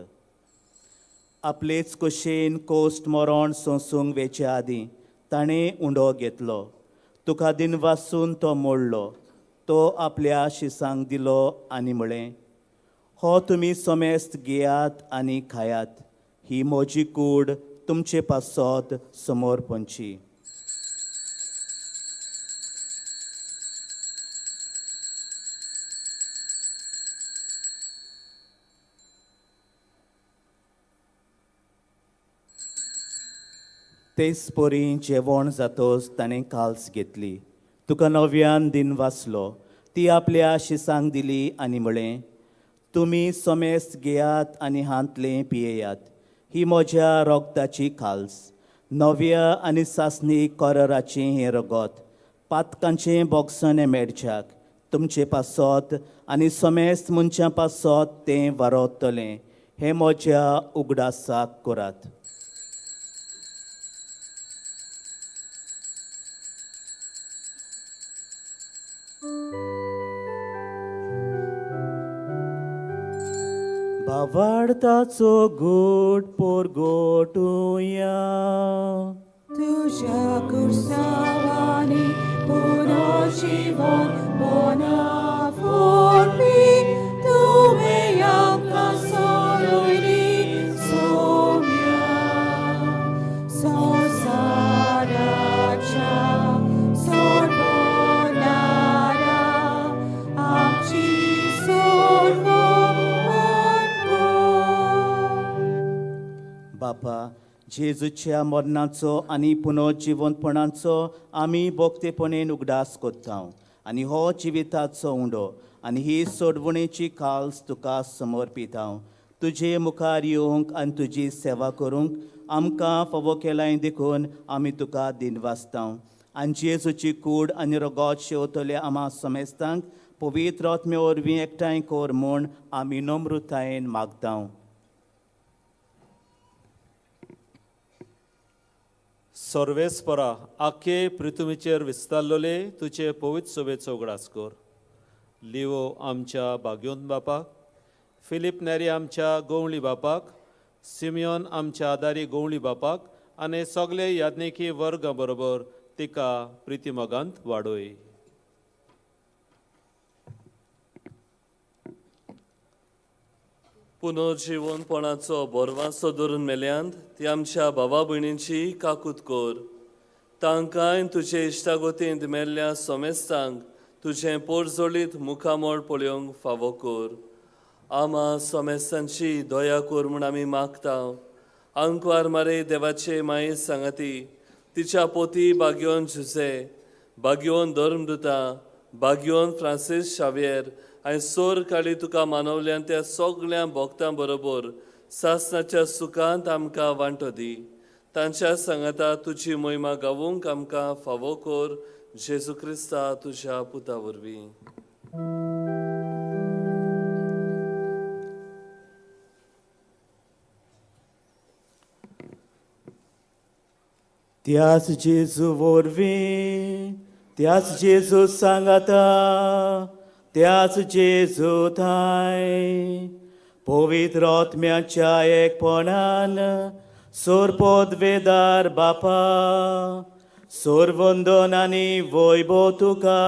आपलेच कुशेन कोस्ट मरण सोंसूंक वेचे आदीं ताणें उंडो घेतलो, तुका दिनवासून तो मोडलो, तो आपल्या शिसांक दिलो आनी म्हळें, हो तुमी समेस्त घेयात आनी खायात, ही म्हजी कूड तुमचे पासत समोर पंची. तेच परी जेवण जातोच ताणें काल्स घेतली, तुका नव्यान दिन वाचलो, ती आपल्या शिसांक दिली आनी म्हळें, तुमी समेस्त घेयात आनी हांतलें पियेयात, ही म्हज्या रोगताची खाल्स, नव्या आनी सासणी कराराचें हें रगत, पातकांचें बोगसणें मेळच्याक तुमचे पासत आनी समेस्त मनशां पासत तें वारतलें, हें म्हज्या उगडासाक करात. भावार्थाचो गोड पोरगोटुया तुझ्या कुर्सावानी पुनर्जीवन बनाफोर्मी तुवें आमकां सोडयली सोम्या संवसाराच्या सोडवणारा आमची सोडवण कर. बापा, जेजूच्या मरणाचो आनी पुनर्जिवंतपणाचो आमी बोगतेपणेन उगडास करता आनी हो जिविताचो उंडो आनी ही सोडवणेची काल्स तुका समर्पिता. तुजे मुखार येवंक आनी तुजी सेवा करूंक आमकां फावो केलाय देखून आमी तुका दिनवासता. आनी जेजूची कूड आनी रगत शेवतल्या आमा समेस्तांक पवित्र आत्मे वरवीं एकठांय कर म्हूण आमी नम्रतायेन मागता. सर्वेस्परा आखे पृथ्वीचेर विस्तारलेले तुजे पवित्र सभेचो उगडास कर. लिवो आमच्या भाग्योन बापाक, फिलीप नेरी आमच्या गोवळी बापाक, सिमियोन आमच्या आदारी गोवळी बापाक आनी सगळे याज्ञिकी वर्गा बरोबर तिका प्रितीमोगांत वाडोय. पुनर्जिवनपणाचो बोरवासो धरून मेल्यांत ती आमच्या भावा भयणींची काकूत कर. तांकांय तुजे इश्टागतींत मेल्ल्या सोमेस्तांक तुजें पोरजोळीत मुखामळ पळोवंक फावो कर. आमा सोमेस्तांची दया कर म्हूण आमी मागता. आंकवार मारे देवाचे माये सांगाती तिच्या पोती बाग्योन जुझे, बाग्योन धर्मदुता, बाग्योन फ्रांसीस शाव्येर आनी सोर काळी तुका मानवल्यान त्या सगळ्या भक्तां बरोबर सासनाच्या सुखांत आमकां वांटो दी. तांच्या सांगाता तुजी मोहिमा गावूंक आमकां फावो कर. जेजू क्रिस्ता तुज्या पुता वरवीं. त्याच जेजू वरवीं, त्याच जेजू सांगाता, त्याच जेजू थांय पवित्र आत्म्याच्या एकपणान सोरपोदवेदार बापा, सोरवंदन आनी वैभव तुका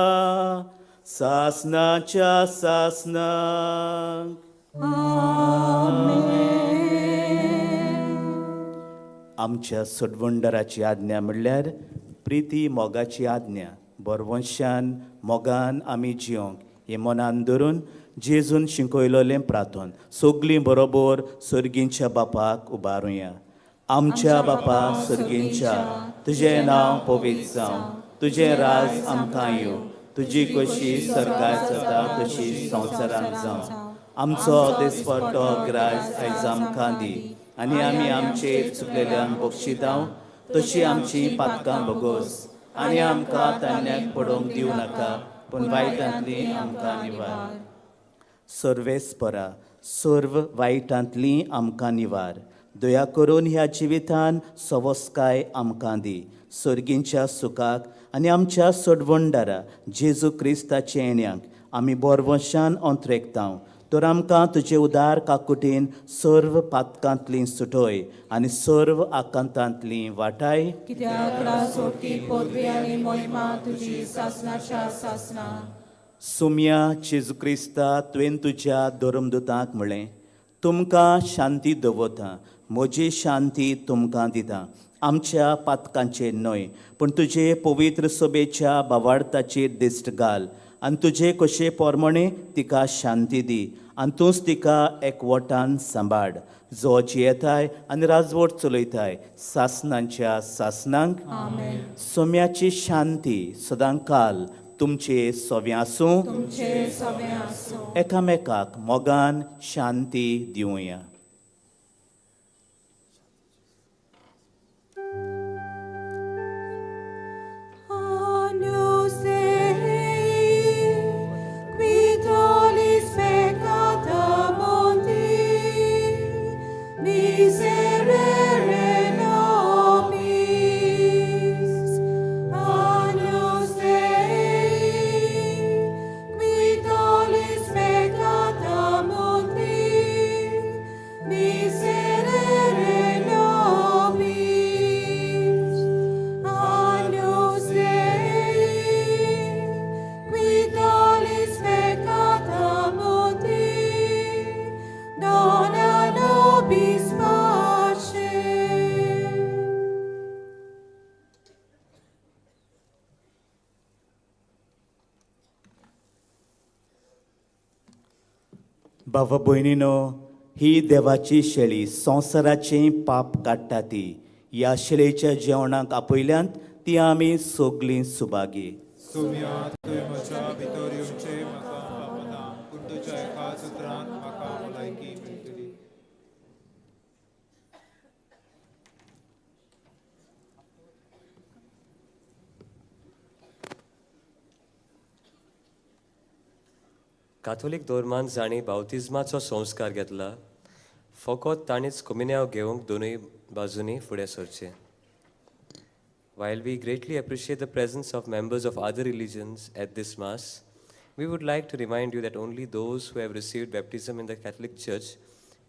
सासनाच्या सासनाक. आमच्या सोडवंडराची आज्ञा म्हणल्यार प्रिती मोगाची आज्ञा. बरवंशान मोगान आमी जियोंक हें मनान धरून जेजून शिकयलोलें प्रार्थन सगलीं बरोबर सर्गींच्या बापाक उबारुया. आमच्या बापा सर्गींच्या, तुजें नांव पवित्र जावं, तुजें राज आमकां येवं, तुजी कशी सरकार जाता तशी संवसारांत जावं. आमचो दिसपट्टो ग्रास आयज आमकां दी आनी आमी आमचे चुकलेल्यांक बक्षितांव तशी आमची पातकां भोगोस आनी आमकां तान्याक पडोवंक दिवं नाका, पूण वायटांतली आमकां निवार. सर्वेस्परा सर्व वायटांतली आमकां निवार. दया करून ह्या जिवितान सवस्काय आमकां दी. सर्गींच्या सुखाक आनी आमच्या सोडवणदारा जेजू क्रिस्ताचे येण्याक आमी बोरवंशान अंतरेकतांव. तर आमकां तुजे उदार काकुटीन सर्व पातकांतली सुटय आनी सर्व आकांतांतली वाटाय. कित्याक राजवटी पदवी आनी मोहिमा तुजी सासनाच्या सासना. सुम्या जेजू क्रिस्ता, तुवें तुज्या धर्मदुतांक म्हळें, तुमकां शांती दवरता, म्हजी शांती तुमकां दिता. आमच्या पातकांचेर न्हय पूण तुजे पवित्र सभेच्या बावार्थाचेर दिश्ट घाल आनी तुजे कशे पोरमणे तिका शांती दी आनी तूंच तिका एकवटान सांबाळ, जो जियेताय आनी राजवट चलयताय सासनांच्या सासनांक. सोम्याची शांती सदांकाल तुमचे सोवें आसूं. तुमचे सगळे आसूं. एकामेकाक मोगान शांती दिवया. Agnus Dei, qui tollis peccata mundi, miserere nobis. Agnus Dei, qui tollis peccata mundi, miserere nobis. Agnus Dei, qui tollis peccata mundi, dona nobis pace. बाबा भयणीनो, ही देवाची शेळी संवसाराचें पाप काडटा ती. ह्या शेळेच्या जेवणाक आपयल्यांत ती आमी सगलीं सुभागी. सोम्या, तुवें म्हज्या भितर येवचें म्हाका फावना, पूण तुज्या एकाच उतरान म्हाका भलायकी मेळटली. काथोलीक धर्मान जांणी बावतिज्माचो संस्कार घेतला फकत तांणीच कोमिन्यांव घेवंक दोनूय बाजूंनी फुडें सरचें. While we greatly appreciate the presence of members of other religions at this Mass, we would like to remind you that only those who have received baptism in the Catholic Church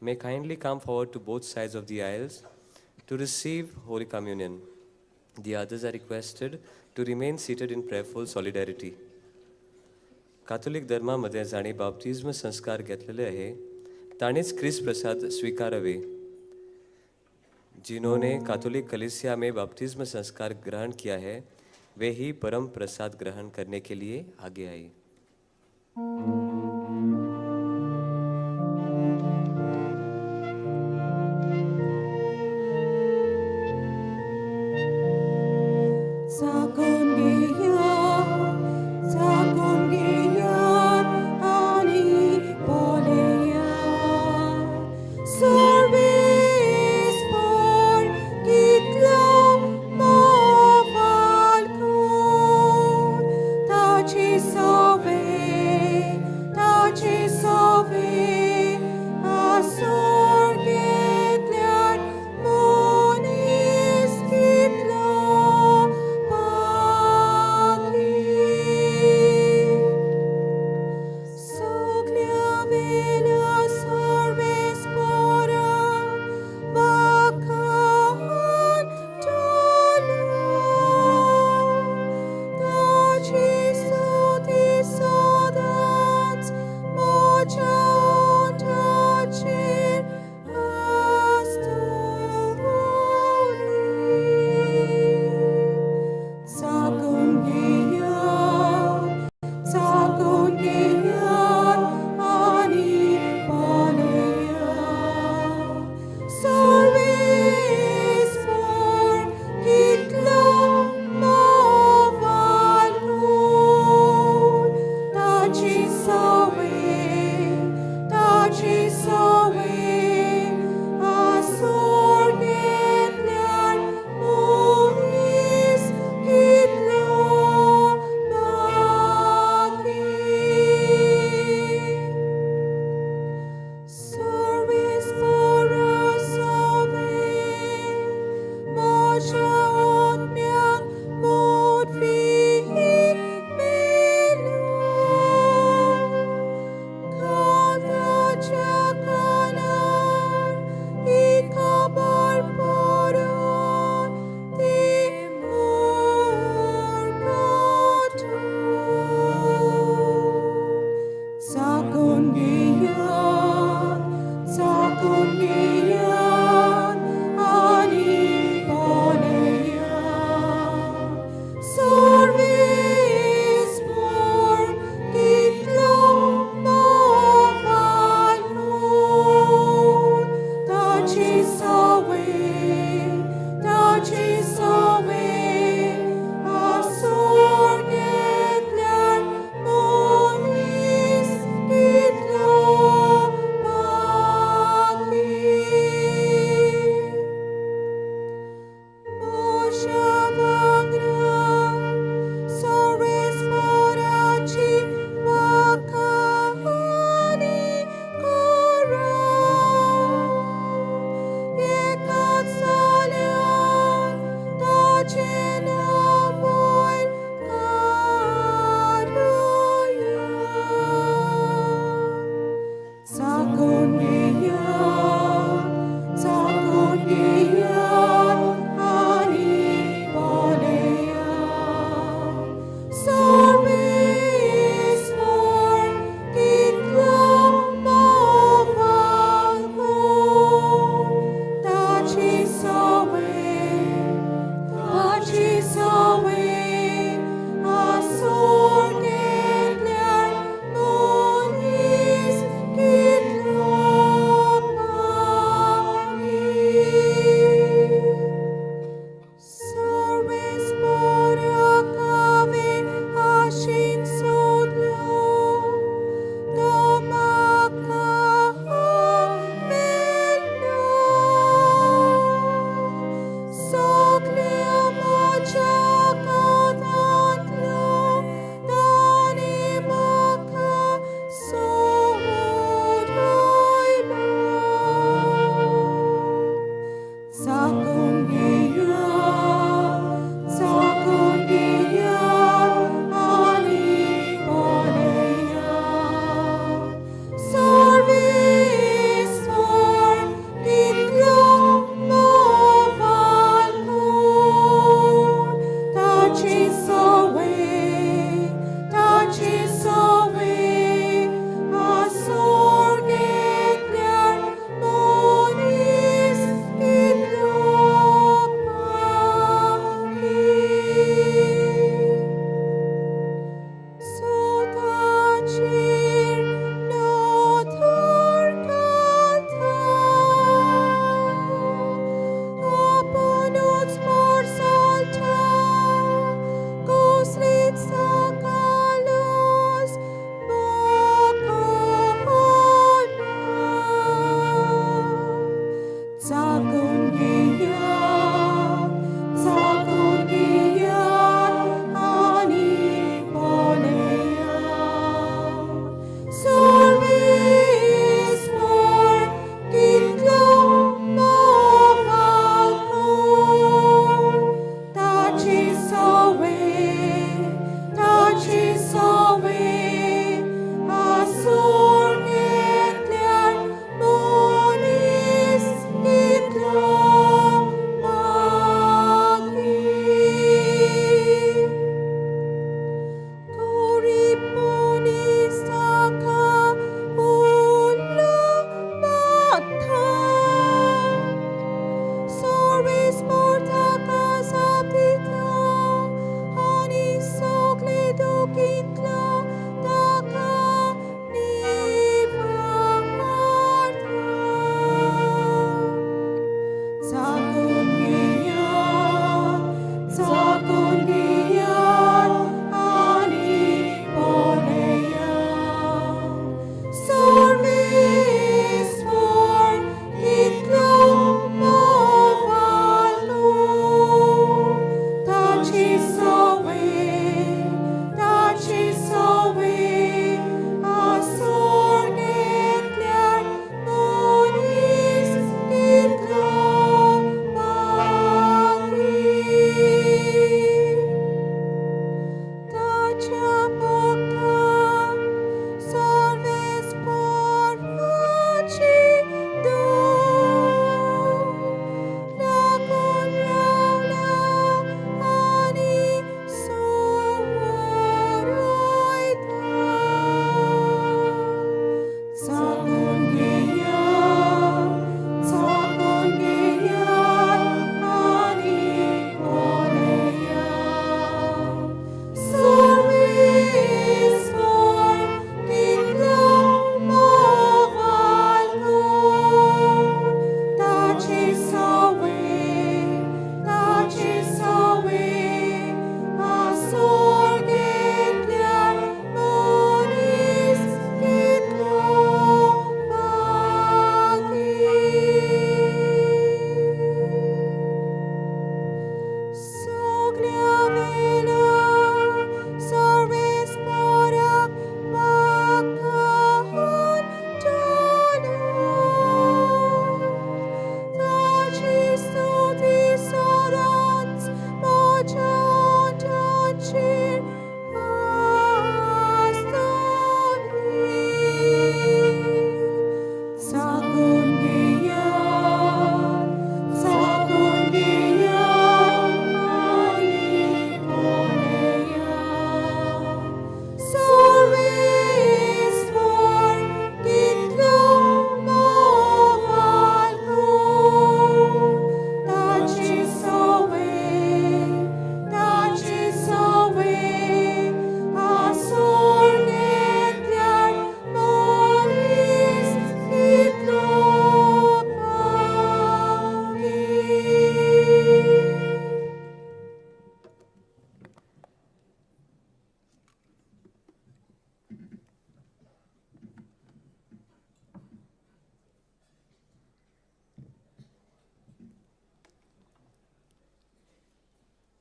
may kindly come forward to both sides of the aisles to receive Holy Communion. The others are requested to remain seated in prayerful solidarity. Catholic धर्मामध्ये जांणी बाप्तिज्म संस्कार घेतलेले आहे तांणीच क्रिस्त प्रसाद स्वीकारावे. जिन्होंने Catholic कलीसिया में बपतिस्म संस्कार ग्रहण किया है वे ही परम प्रसाद ग्रहण करने के लिए आगे आए. चाकून घेयात, चाकून घेयात आनी पळयात. सर्वेस्पर कितलो मोगाळ ताची सवे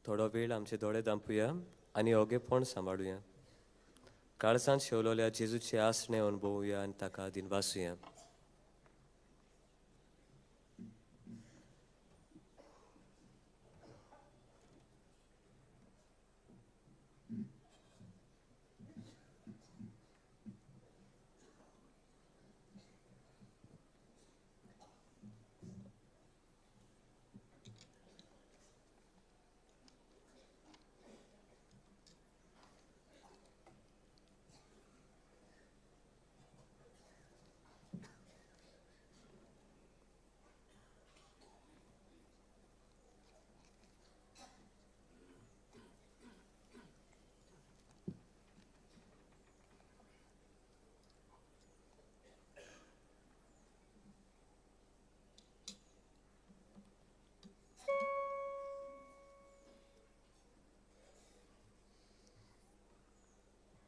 थोडो वेळ आमचे दोळे दांपुया आनी ओगेपण सांबाळुया. काळजांत शेवलोल्या जेजूचे आसणे अणभवुया आनी ताका दिनवासुया.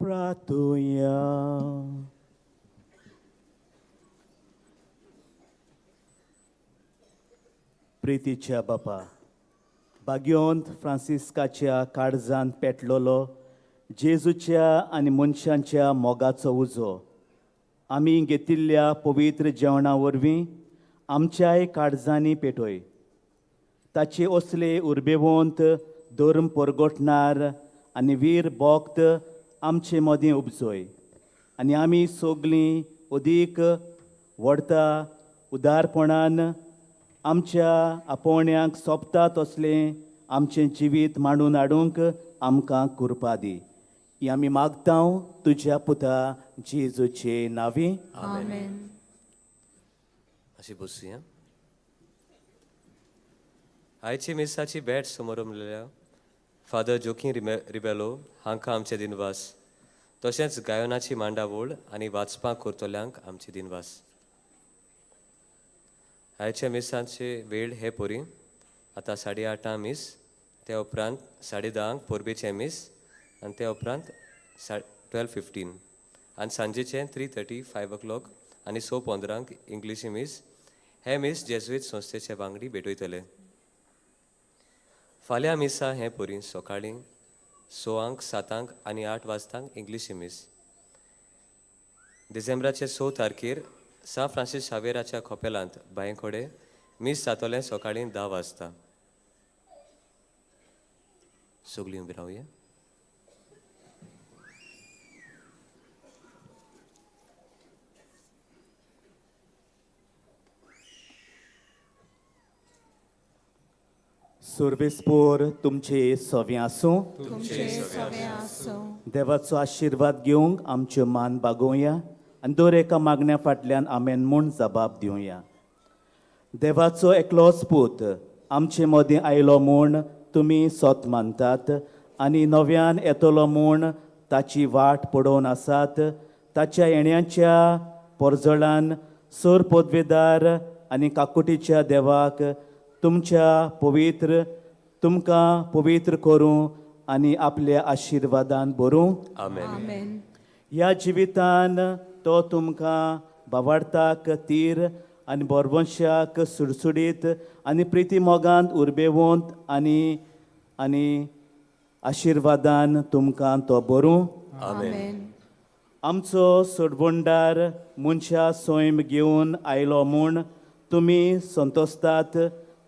प्रार्थुया. प्रितीच्या बापा, बाग्योंत फ्रांसिस्काच्या काळजांत पेटलोलो जेजूच्या आनी मनशांच्या मोगाचो उजो आमी घेतिल्ल्या पवित्र जेवणा वरवीं आमच्याय काळजांनी पेटोय. ताचे असले उर्बेवंत धर्म परगटणार आनी वीर भक्त आमचे मदीं उपजोय आनी आमी सगलीं अदीक व्हडता उदारपणान आमच्या आपोवण्यांक सोंपता तसलें आमचें जिवीत मांडून हाडूंक आमकां कृपा दी. ही आमी मागता तुज्या पुता जेजूचे नांवी. आमेन. अशी बसुया. आयची मिसाची भेट समोर फादर जोकीं रिबेलो हांकां आमचे दिनवास, तशेंच गायनाची मांडावळ आनी वाचपाक करतल्यांक आमचे दिनवास. आयच्या मिसांचे वेळ हे पोरी आतां 8:30 मीस, त्या उपरांत 10:30 परबेचें मीस आनी त्या उपरांत 12:15 आनी सांजेचें 3:30 5 o'clock आनी 6:15 इंग्लिशी मीस. हे मीस जेजुईत संस्थेचे वांगडी भेटयतले. फाल्यां मिसा हें पोरी सकाळीं 6, 7 आनी 8 वाजतांक इंग्लिशी मीस. डिसेंबराचे 6 तारखेर सा फ्रांसीस शावेराच्या खोपेलांत बांयखोडे मीस जातलें सकाळीं 10 वाजता. सगळीं उबी रावया. सर्वेस्पोर तुमचे सवे आसूं. देवाचो आशिर्वाद घेवंक आमच्यो मान बागोवया आनी दर एका मागण्या फाटल्यान आमेन म्हूण जबाब दिवया. देवाचो एकलोच पूत आमचे मदीं आयलो म्हूण तुमी सोत मानतात आनी नव्यान येतलो म्हूण ताची वाट पडोवन आसात. ताच्या येण्याच्या पोरजळान सर पदवेदार आनी काकुटीच्या देवाक तुमच्या पवित्र तुमकां पवित्र करूं आनी आपल्या आशिर्वादान भरूं. आमेन. ह्या जिवितान तो तुमकां बावाडताक तीर आनी बोरवंशाक सुडसुडीत आनी प्रिती मोगांत उर्बेवंत आनी आनी आशिर्वादान तुमकां तो भरूं. आमेन. आमचो सोडवणदार मनशा सैम घेवन आयलो म्हूण तुमी संतोसतात,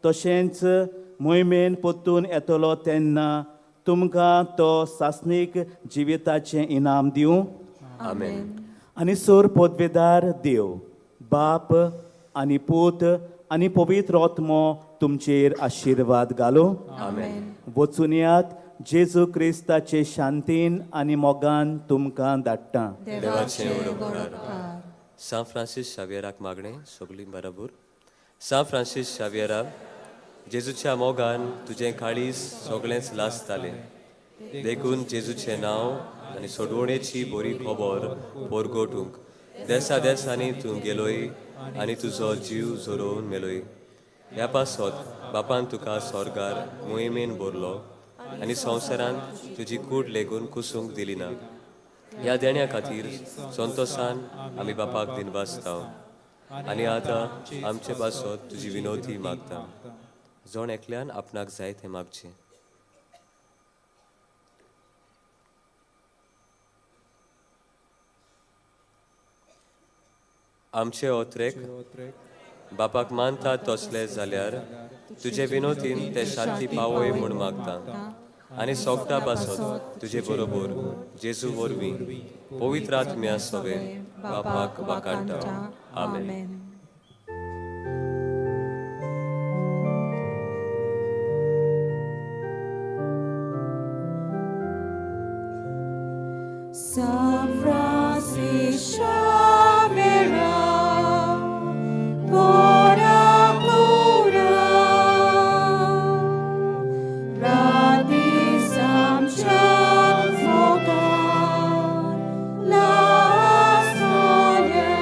तशेंच मोहिमेन परतून येतलो तेन्ना तुमकां तो सासणीक जिविताचें इनाम दिवं. आमेन. आनी सोर पदवेदार देव बाप आनी पूत आनी पवित्र आत्मो तुमचेर आशिर्वाद घालूं. आमेन. वचून यात जेजू क्रिस्ताचे शांतीन आनी मोगान तुमकां धाडटा. देवाचें उपकार. सा फ्रांसीस शावियराक मागणें सगळीं बराबर. सा फ्रांसीस शावियरा, जेजूच्या मोगान तुजें काळीज सगळेंच लासतालें, देखून जेजूचें नांव आनी सोडवणेची बरी खबर पोरगोटूंक देसा देसांनी तूं गेलोय आनी तुजो जीव झरोवन मेलोय. ह्या पासत बापान तुका स्वर्गार मोहिमेन भरलो आनी संवसारांत तुजी कूड लेगून कुसूंक दिली ना. ह्या देण्या खातीर संतोसान आमी बापाक दिनवासता आनी आतां आमचे पासत तुजी विनोदी मागता. जण एकल्यान आपणाक जाय तें मागचें. आमचे ओत्रेक बापाक मानता तसले जाल्यार तुजे विनोदीन ते शांती पावय म्हूण मागता आनी सोगटा पासत तुजे बरोबर जेजू वरवीं पवित्र आत्म्या सोवे बापाक वाकाडटा. आमेन. San Francis Xavier, ora cura, radisam mogar la solia,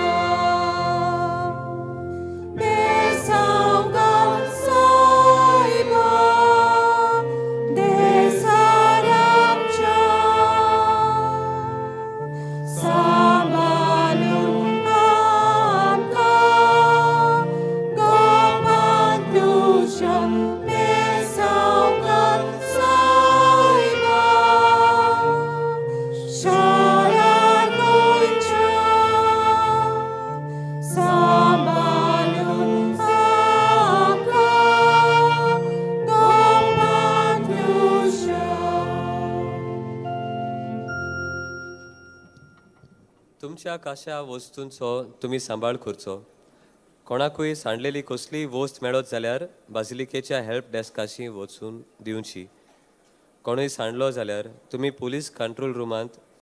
besaugal saiba, desaramcha. Sambalun amka, gopantusha, besaugal saiba, sharagoincha. Sambalun amka, gopantusha. तुमच्या काशा वस्तूंचो तुमी सांबाळ करचो. कोणाकूय सांडलेली कसलीय वस्त मेळत जाल्यार बाजिलिकेच्या हेल्प डेस्काशी वचून दिवची. कोणूय सांडलो जाल्यार तुमी पुलीस कंट्रोल रुमांत